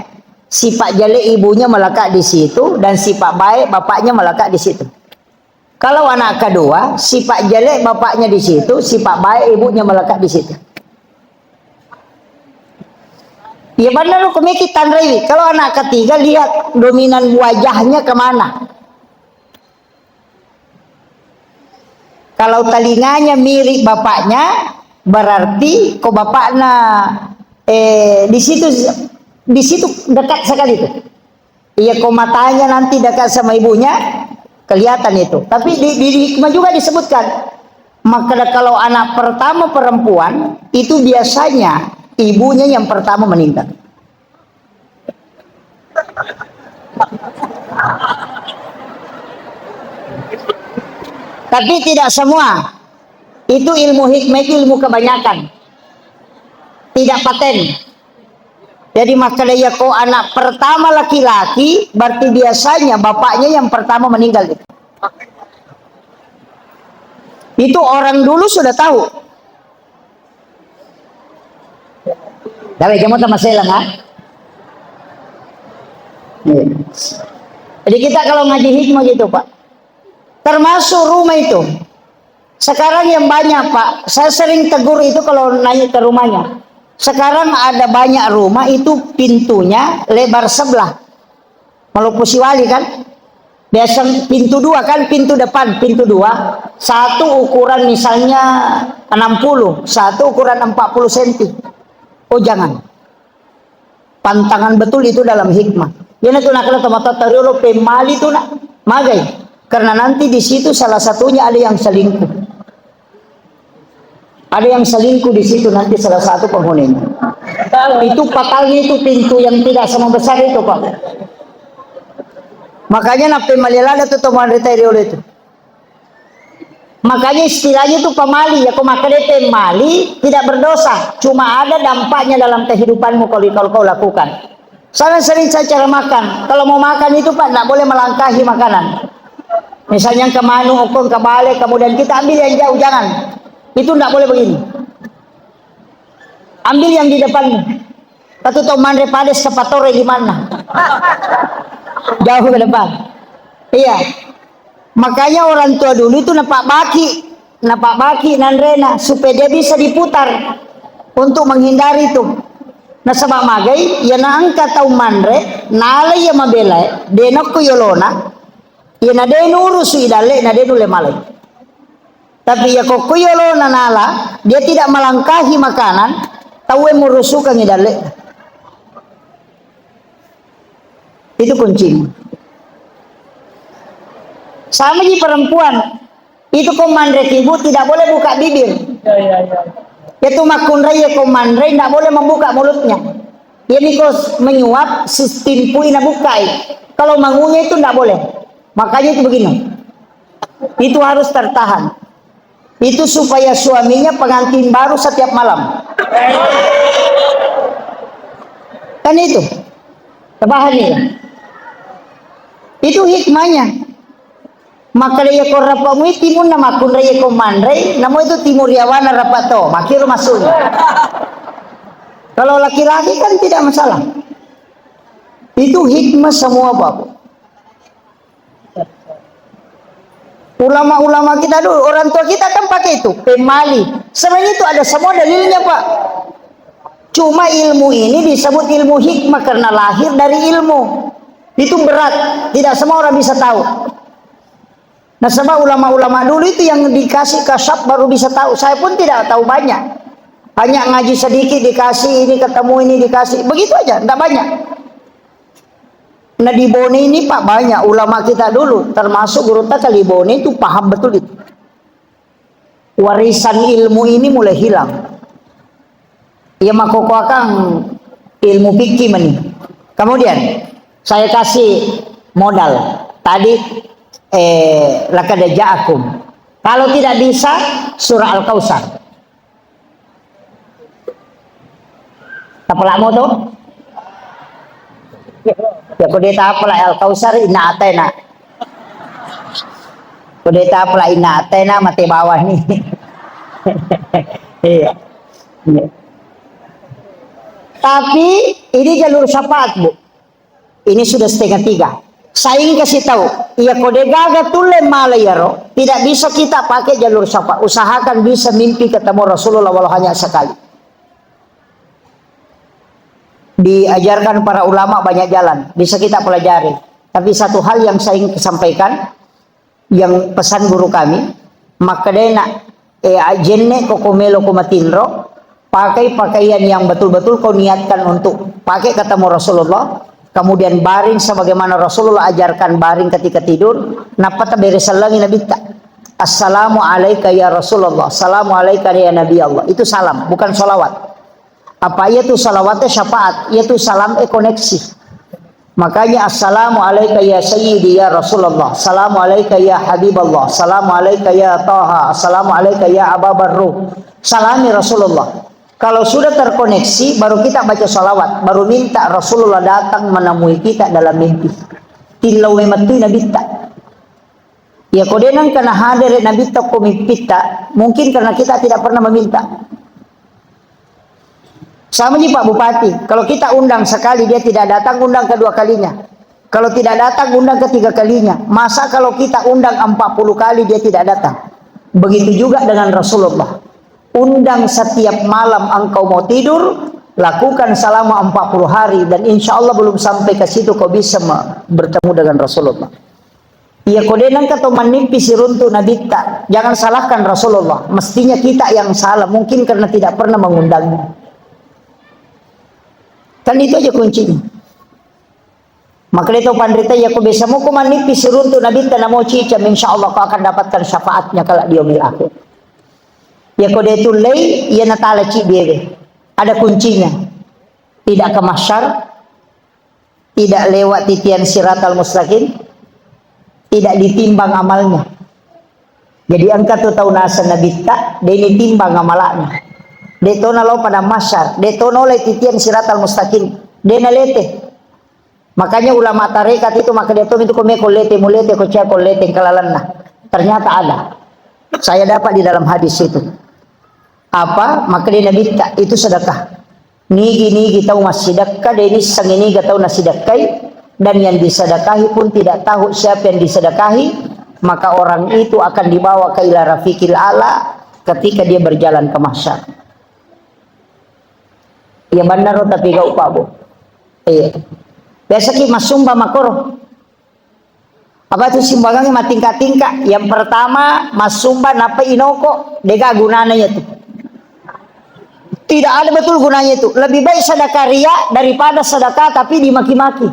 Sifat jelek ibunya melekat di situ dan sifat baik bapaknya melekat di situ. Kalau anak kedua, sifat jelek bapaknya di situ, sifat baik ibunya melekat di situ. Ya benar, kumiki tanrai. Kalau anak ketiga, lihat dominan wajahnya kemana. Kalau telinganya mirip bapaknya, berarti kok bapaknya eh, di situ di situ dekat sekali tuh. Iya, ko matanya nanti dekat sama ibunya, kelihatan itu. Tapi di, di, di hikmah juga disebutkan. Maka kalau anak pertama perempuan, itu biasanya ibunya yang pertama meninggal. Tapi tidak semua. Itu ilmu hikmah, itu ilmu kebanyakan. Tidak paten. Jadi makkeda iya ko anak pertama laki-laki, berarti biasanya bapaknya yang pertama meninggal itu. Itu orang dulu sudah tahu. Dawe jamo tama selang, ha? Iya. Jadi kita kalau ngaji hikmah gitu, Pak. Termasuk rumah itu. Sekarang yang banyak, Pak, saya sering tegur itu kalau naik ke rumahnya. Sekarang ada banyak rumah itu pintunya lebar sebelah. Maloppo siwali kan? Biasa pintu dua kan, pintu depan, pintu dua. Satu ukuran misalnya enam puluh, satu ukuran empat puluh senti. Oh, jangan. Pantangan betul itu dalam hikmah. Iyanatu nakala tomatoatta riolo pemmali tu nak magai. Karena nanti di situ salah satunya ada yang selingkuh. Ada yang selingkuh di situ nanti salah satu penghuninya. Itu fatalnya itu pintu yang tidak sama besar itu, Pak. Makanya nappemali lada tu to manre tai riolo itu. Makanya istilahnya itu pemali, ya, ko makkeda pemali tidak berdosa, cuma ada dampaknya dalam kehidupanmu kalau, kalau kau lakukan. Saya sering saya ceramahkan, kalau mau makan itu, Pak, nggak boleh melangkahi makanan. Misalnya ke manu, ke bale, kemudian kita ambil yang jauh, jangan. Itu nggak boleh begini. Ambil yang di depanmu. Tapi to manre pades ke patore di mana? Jauh ke depan. Iya. Makanya orang tua dulu itu napak baki, napak baki nanrena supaya dia bisa diputar untuk menghindari itu. Nasaba magai, ya naengka tau manre, nala iya mabela, denokko yolona, iya na de nurusu idalle, na de nulle malai. Tapi iya kokko yolona nala, dia tidak melangkahi makanan, tauwe murusukangi dalle. Itu kuncinya. Sama ji perempuan. Itu ko manre kibu tidak boleh buka bibir. Ya, ya, ya. Itu makkunrai ya ko manre tidak boleh membuka mulutnya. Jadi ko menyuap sistem pui na bukai. Kalau mengunyah itu tidak boleh. Makanya itu begini. Itu harus tertahan. Itu supaya suaminya pengantin baru setiap malam. Kan itu. Tabahan ya. Itu hikmahnya. Maka dia ko rapa mui timun na makunrai ko manrai, namu itu timur yawana rapa to, makiru masuknya. Kalau laki-laki kan tidak masalah. Itu hikmah semua, Bapak. Ulama-ulama kita dulu, orang tua kita kan pakai itu, pemali. Sebenarnya itu ada semua dalilnya, Pak. Cuma ilmu ini disebut ilmu hikmah karena lahir dari ilmu. Itu berat, tidak semua orang bisa tahu. Nah, sebab ulama-ulama dulu itu yang dikasih kasyaf baru bisa tahu. Saya pun tidak tahu banyak. Hanya ngaji sedikit dikasih ini, ketemu ini dikasih. Begitu aja, tidak banyak. Nah, di Bone ini, Pak, banyak ulama kita dulu, termasuk guru Takali Bone itu paham betul itu. Warisan ilmu ini mulai hilang. Iya, makkokkoe akang ilmu fikih meni. Kemudian, saya kasih modal. Tadi, eh, laqad ja'akum. Kalau tidak bisa, surah Al-Kautsar. Tapala'mo to? Ya, ko de' tapala' Al-Kautsar, inna a'taina. Ko de' tapala' inna a'taina, mate bawah ni. Iya. Iya. Tapi ini jalur syafaat, Bu. Ini sudah setengah tiga. Saing kasih tahu, iya ko de' gaga tulle mala iyaro, tidak bisa kita pakai jalur syafaat. Usahakan bisa mimpi ketemu Rasulullah walau hanya sekali. Diajarkan para ulama banyak jalan, bisa kita pelajari. Tapi satu hal yang saya ingin sampaikan, yang pesan guru kami, makkedena, eh, ajenne ko, ko melo ko matinro, pakai pakaian yang betul-betul kau niatkan untuk pakai ketemu Rasulullah, kemudian baring sebagaimana Rasulullah ajarkan baring ketika tidur, nappa tabere sellengi Nabitta. Assalamu alaika ya Rasulullah, assalamu alaika ya Nabi Allah. Itu salam, bukan salawat. Apa iya tu salawatnya syafaat, iya tu salam e koneksi. Makanya, "Assalamu alaika ya sayyidi ya Rasulullah, assalamu alaika ya habiballah, assalamu alaika ya Taha, assalamu alaika ya Aba Barru." Salami Rasulullah. Kalau sudah terkoneksi, baru kita baca salawat, baru minta Rasulullah datang menemui kita dalam mimpi. Tillau memang tu Nabitta. Ya, ko de' nengka nahadere Nabitta ko mimpitta, mungkin karena kita tidak pernah meminta. Sama ji Pak Bupati, kalau kita undang sekali dia tidak datang, undang kedua kalinya. Kalau tidak datang, undang ketiga kalinya. Masa kalau kita undang empat puluh kali dia tidak datang? Begitu juga dengan Rasulullah. Undang setiap malam engkau mau tidur, lakukan selama empat puluh hari dan insya Allah belum sampai ke situ kau bisa me-, bertemu dengan Rasulullah. Iya, ko de' nengka to mannimpi siruntu Nabitta, jangan salahkan Rasulullah. Mestinya kita yang salah, mungkin karena tidak pernah mengundangnya. Kan itu aja kuncinya. Makanya to panrita, iya, ko bisa moko mannimpi siruntu Nabitta namo cicam, insya Allah kau akan dapatkan syafaatnya kalau di yaumil akhir. Iya, ko de' tullei, iya natala ci bebe. Ada kuncinya. Tidak ke mahsyar, tidak lewat titian siratal mustaqim, Tidak ditimbang amalnya. Jadi engka tu tau naseng Nabitta, de' nitimbang amala'na. De' to nalo pada masyar, de' to nolai titiang siratal mustaqim, de' nalete. Makanya ulama tarekat itu maka dia to itu ko me ko lete, mu lete, ko cia ko lete, kelalanna. Ternyata ada. Saya dapat di dalam hadis itu. Apa? Maka dia Nabitta, itu sedekah. Nigi-nigi tau massidekka, de' nissengngi niga tau nasidekkai, dan yang disedekahi pun tidak tahu siapa yang disedekahi, maka orang itu akan dibawa ke ila rafiqil a'la ketika dia berjalan ke mahsyar. Iya bennaro tapi gau Pak Bu. Iya. Biasa ki massumba makoro. Apa itu sumbangan matingka-tingka? Yang pertama, massumba nappa inoko, dega gunana itu. Tidak ada betul gunanya itu. Lebih baik sedekah ria daripada sedekah tapi dimaki-maki.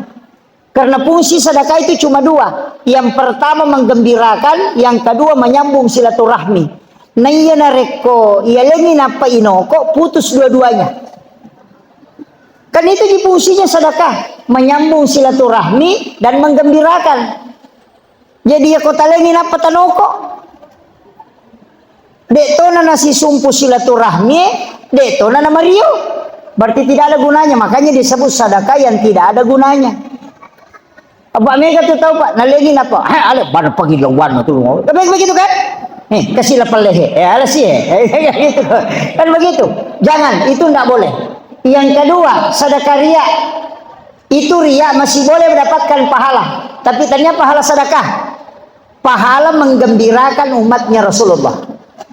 Karena fungsi sedekah itu cuma dua. Yang pertama menggembirakan, yang kedua menyambung silaturahmi. Naiya narekko iyalengi nappa inoko, putus dua-duanya. Kan itu di fungsinya sedekah, menyambung silaturahmi dan menggembirakan. Jadi ya ko talengi nappa tanoko. De' tona nasisumpu silaturahmi, de' tona namario. Berarti tidak ada gunanya, makanya disebut sedekah yang tidak ada gunanya. Apa mega tu tau, Pak, nalengi napa? Heh, ale, pada pagi lawan tu. Tapi begitu kan? Eh, kasih lapal lehe. Eh, ala sih, eh. Kan begitu. Jangan, itu ndak boleh. Yang kedua, sedekah ria. Itu ria masih boleh mendapatkan pahala. Tapi tanya pahala sedekah. Pahala menggembirakan umatnya Rasulullah.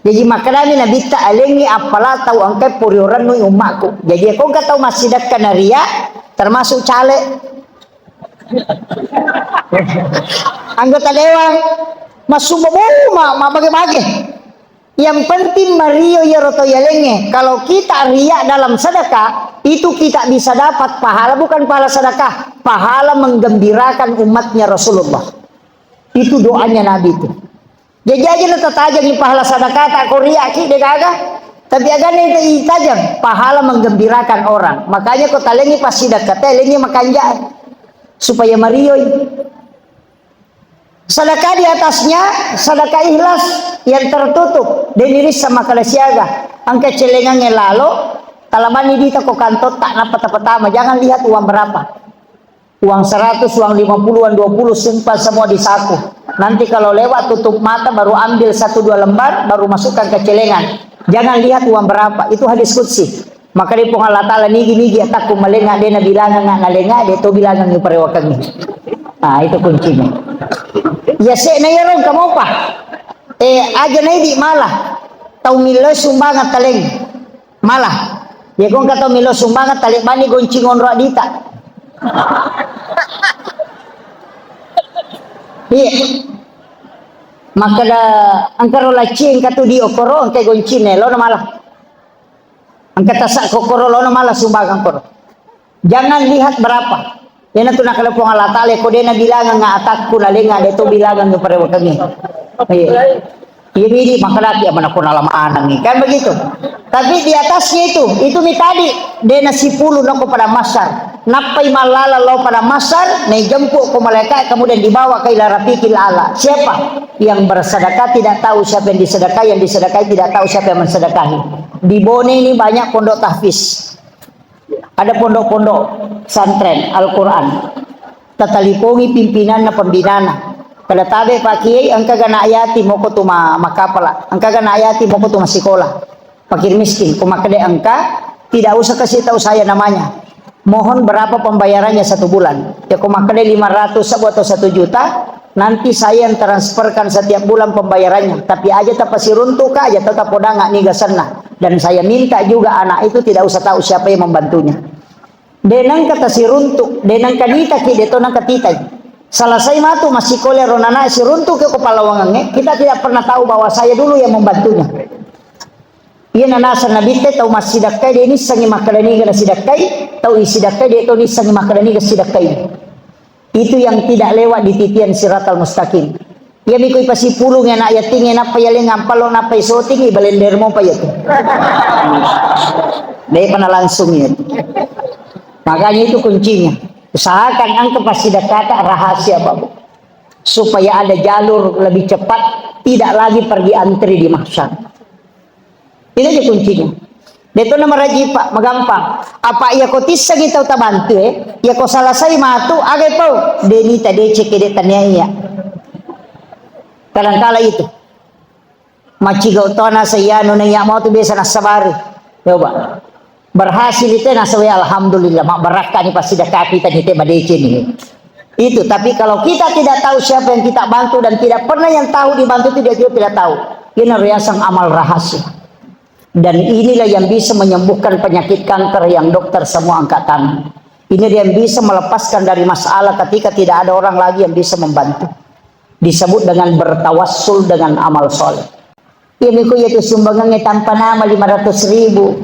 Jadi makkedami Nabitta, alengi appala tau engkai puriorennu umatku. Jadi ko engka tau massidekka na ria, termasuk caleg. Anggota dewan, massumba bou, ma-, mabbage-bage. Yang penting mario iyaro to yalengnge. Kalau kita ria dalam sedekah, itu kita bisa dapat pahala, bukan pahala sedekah, pahala menggembirakan umatnya Rasulullah. Itu doanya Nabi itu. Jaji aja na tatajengi pahala sedekah tak ko ria ki de gaga. Tapi agana itu itajeng pahala menggembirakan orang. Makanya ko talengi pas sedekah, talengi makanja supaya marioi. Sedekah di atasnya, sedekah ikhlas yang tertutup. Deniri sama kada siaga. Engka celengannya lalo, talabani dita ko kantor tak napa tapatama. Jangan lihat uang berapa. Uang seratus, uang lima puluh, uang dua puluh, simpan semua di saku. Nanti kalau lewat tutup mata, baru ambil satu dua lembar, baru masukkan ke celengan. Jangan lihat uang berapa, itu hadis qudsi. Maka di Puang Allah Ta'ala nigi-nigi atakku malenga de nabilangang nalenga de to bilangang parewakangi. Nah, itu kuncinya. Ya se na yarong kamopa. Eh, aja na idi malah. Tau milo sumbangan taleng. Malah, ya ko engka tau melo sumbangan, talebani goncing onro adita. Iya. Makkeda engka ro lacci, engka tu di okoro, engka goncine, lono malah. Engka tasak kokoro, lono malah sumbangan koro. Jangan lihat berapa. Iyana tu nakkeda Puang Allah Ta'ala, ko de nabilangang atakku nalenga, de to bilangang parewakangi. Iya. Iya, bidi makkedaki amana ko nalamanangi. Kan begitu. Tapi di atasnya itu, itu mi tadi, de nasipulu nako pada masar. Nappai mallala lao pada masar, naijempu ko malaikat, kemudian dibawa ke ila rafiqil a'la. Siapa? Yang bersedekah tidak tahu siapa yang disedekah, yang disedekah tidak tahu siapa yang mensedekahi. Di Bone ini banyak pondok tahfiz. Ada pondok-pondok pesantren Al-Quran. Tatalipongi pimpinanna, pembinana. Kada tabe Pak Kiai, engka ga anak yatim moko tu ma-, makapala, engka ga anak yatim moko tu masikola. Fakir miskin, ko makkeda engka, tidak usah kasih tahu saya namanya. Mohon berapa pembayarannya satu bulan. Ya ko makkeda lima ratus ribu atau satu juta, nanti saya yang transferkan setiap bulan pembayarannya. Tapi aja tapasiruntu ka, aja tetap podanga niga senna. Dan saya minta juga anak itu tidak usah tahu siapa yang membantunya. De nengka tasiruntu, de nengka nitaki, de to nengka titai. Selesai matu massikole ro nana siruntu ke ko pallawangengnge, kita tidak pernah tahu bahwa saya dulu yang membantunya. Iya nanaseng Nabitte tau massidakkai de nissengi makkeda niga nasidakkai, tau isidakkai de to nissengi makkeda niga sidakkai. Itu yang tidak lewat di titian siratal mustaqim. Iya miko ipasipulung anak yatim, nappa yaleng ampalo, nappa isoting, ibalender mopa iya tu. Depa na langsung iya tu. Makanya itu kuncinya. Usahakan engka passidakkata rahasia, Bapak. supaya ada jalur lebih cepat, tidak lagi pergi antri di mahsyar. Itu aja kuncinya. Deto na maraji, Pak, magampang. Apa iya ko tissengi tau tabantu, eh? Iya ko salasai matu, aga pau? Deni tadecek de tania iya. Kadangkala itu. Macigau tona sayanu na iya mau tu biasa nasabari. Coba. Berhasil itu nasawai alhamdulillah, mak barakka ni pasti dah kaki tadi te madece ni. Itu, tapi kalau kita tidak tahu siapa yang kita bantu dan tidak pernah yang tahu dibantu itu dia juga tidak tahu. Ini riasang amal rahasia. Dan inilah yang bisa menyembuhkan penyakit kanker yang dokter semua angkat tangan. Ini dia yang bisa melepaskan dari masalah ketika tidak ada orang lagi yang bisa membantu. Disebut dengan bertawassul dengan amal soleh. Iya miko iya tu sumbangannya tanpa nama lima ratus ribu.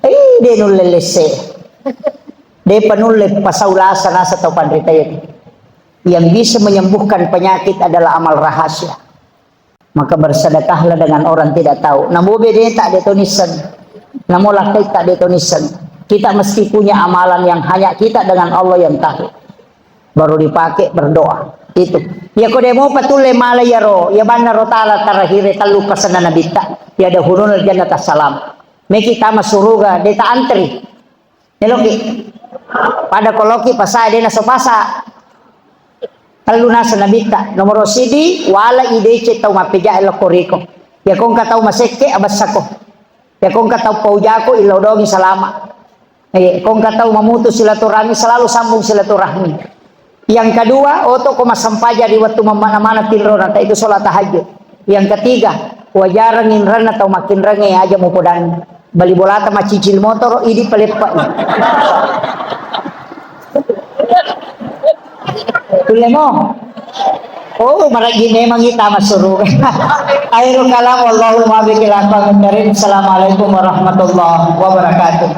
Eh, de nulle lesse. De panulle pasau lasa nasa tau panrita itu. Yang bisa menyembuhkan penyakit adalah amal rahasia. Maka bersedekahlah dengan orang tidak tahu. Namo bede tak de tonisen. Namo lakai tak de tonisen. Kita mesti punya amalan yang hanya kita dengan Allah yang tahu. Baru dipakai berdoa. Itu. Ya ko demo patulle mala ya ro, ya banna ro tala terakhir tellu pasanna nabitta. Ya ada hunun jannata salam. Meki tama suruga, de ta antri. Neloki. Pada koloki pasa, de naso pasa. Tellu nasa nabitta. Nomor sidi, wala idece tau mapeja lo koriko. Ya kongka tau masekke abessako. Ya kongka tau paujako illau dongi salama. Eh, kongka tau mamutus silaturahmi, selalu sambung silaturahmi. Yang kedua, oto ko massempajang di waktu mana-mana tinro nata itu sholat tahajud. Yang ketiga, wajareng inranna tau makinrange aja mupodangi. Bali bolata macicil motor, idi paleppa. Tullemo. Oh, maragi memang kita masuk. Akhirul kalam, Allahumma bikin. Assalamualaikum warahmatullahi wabarakatuh.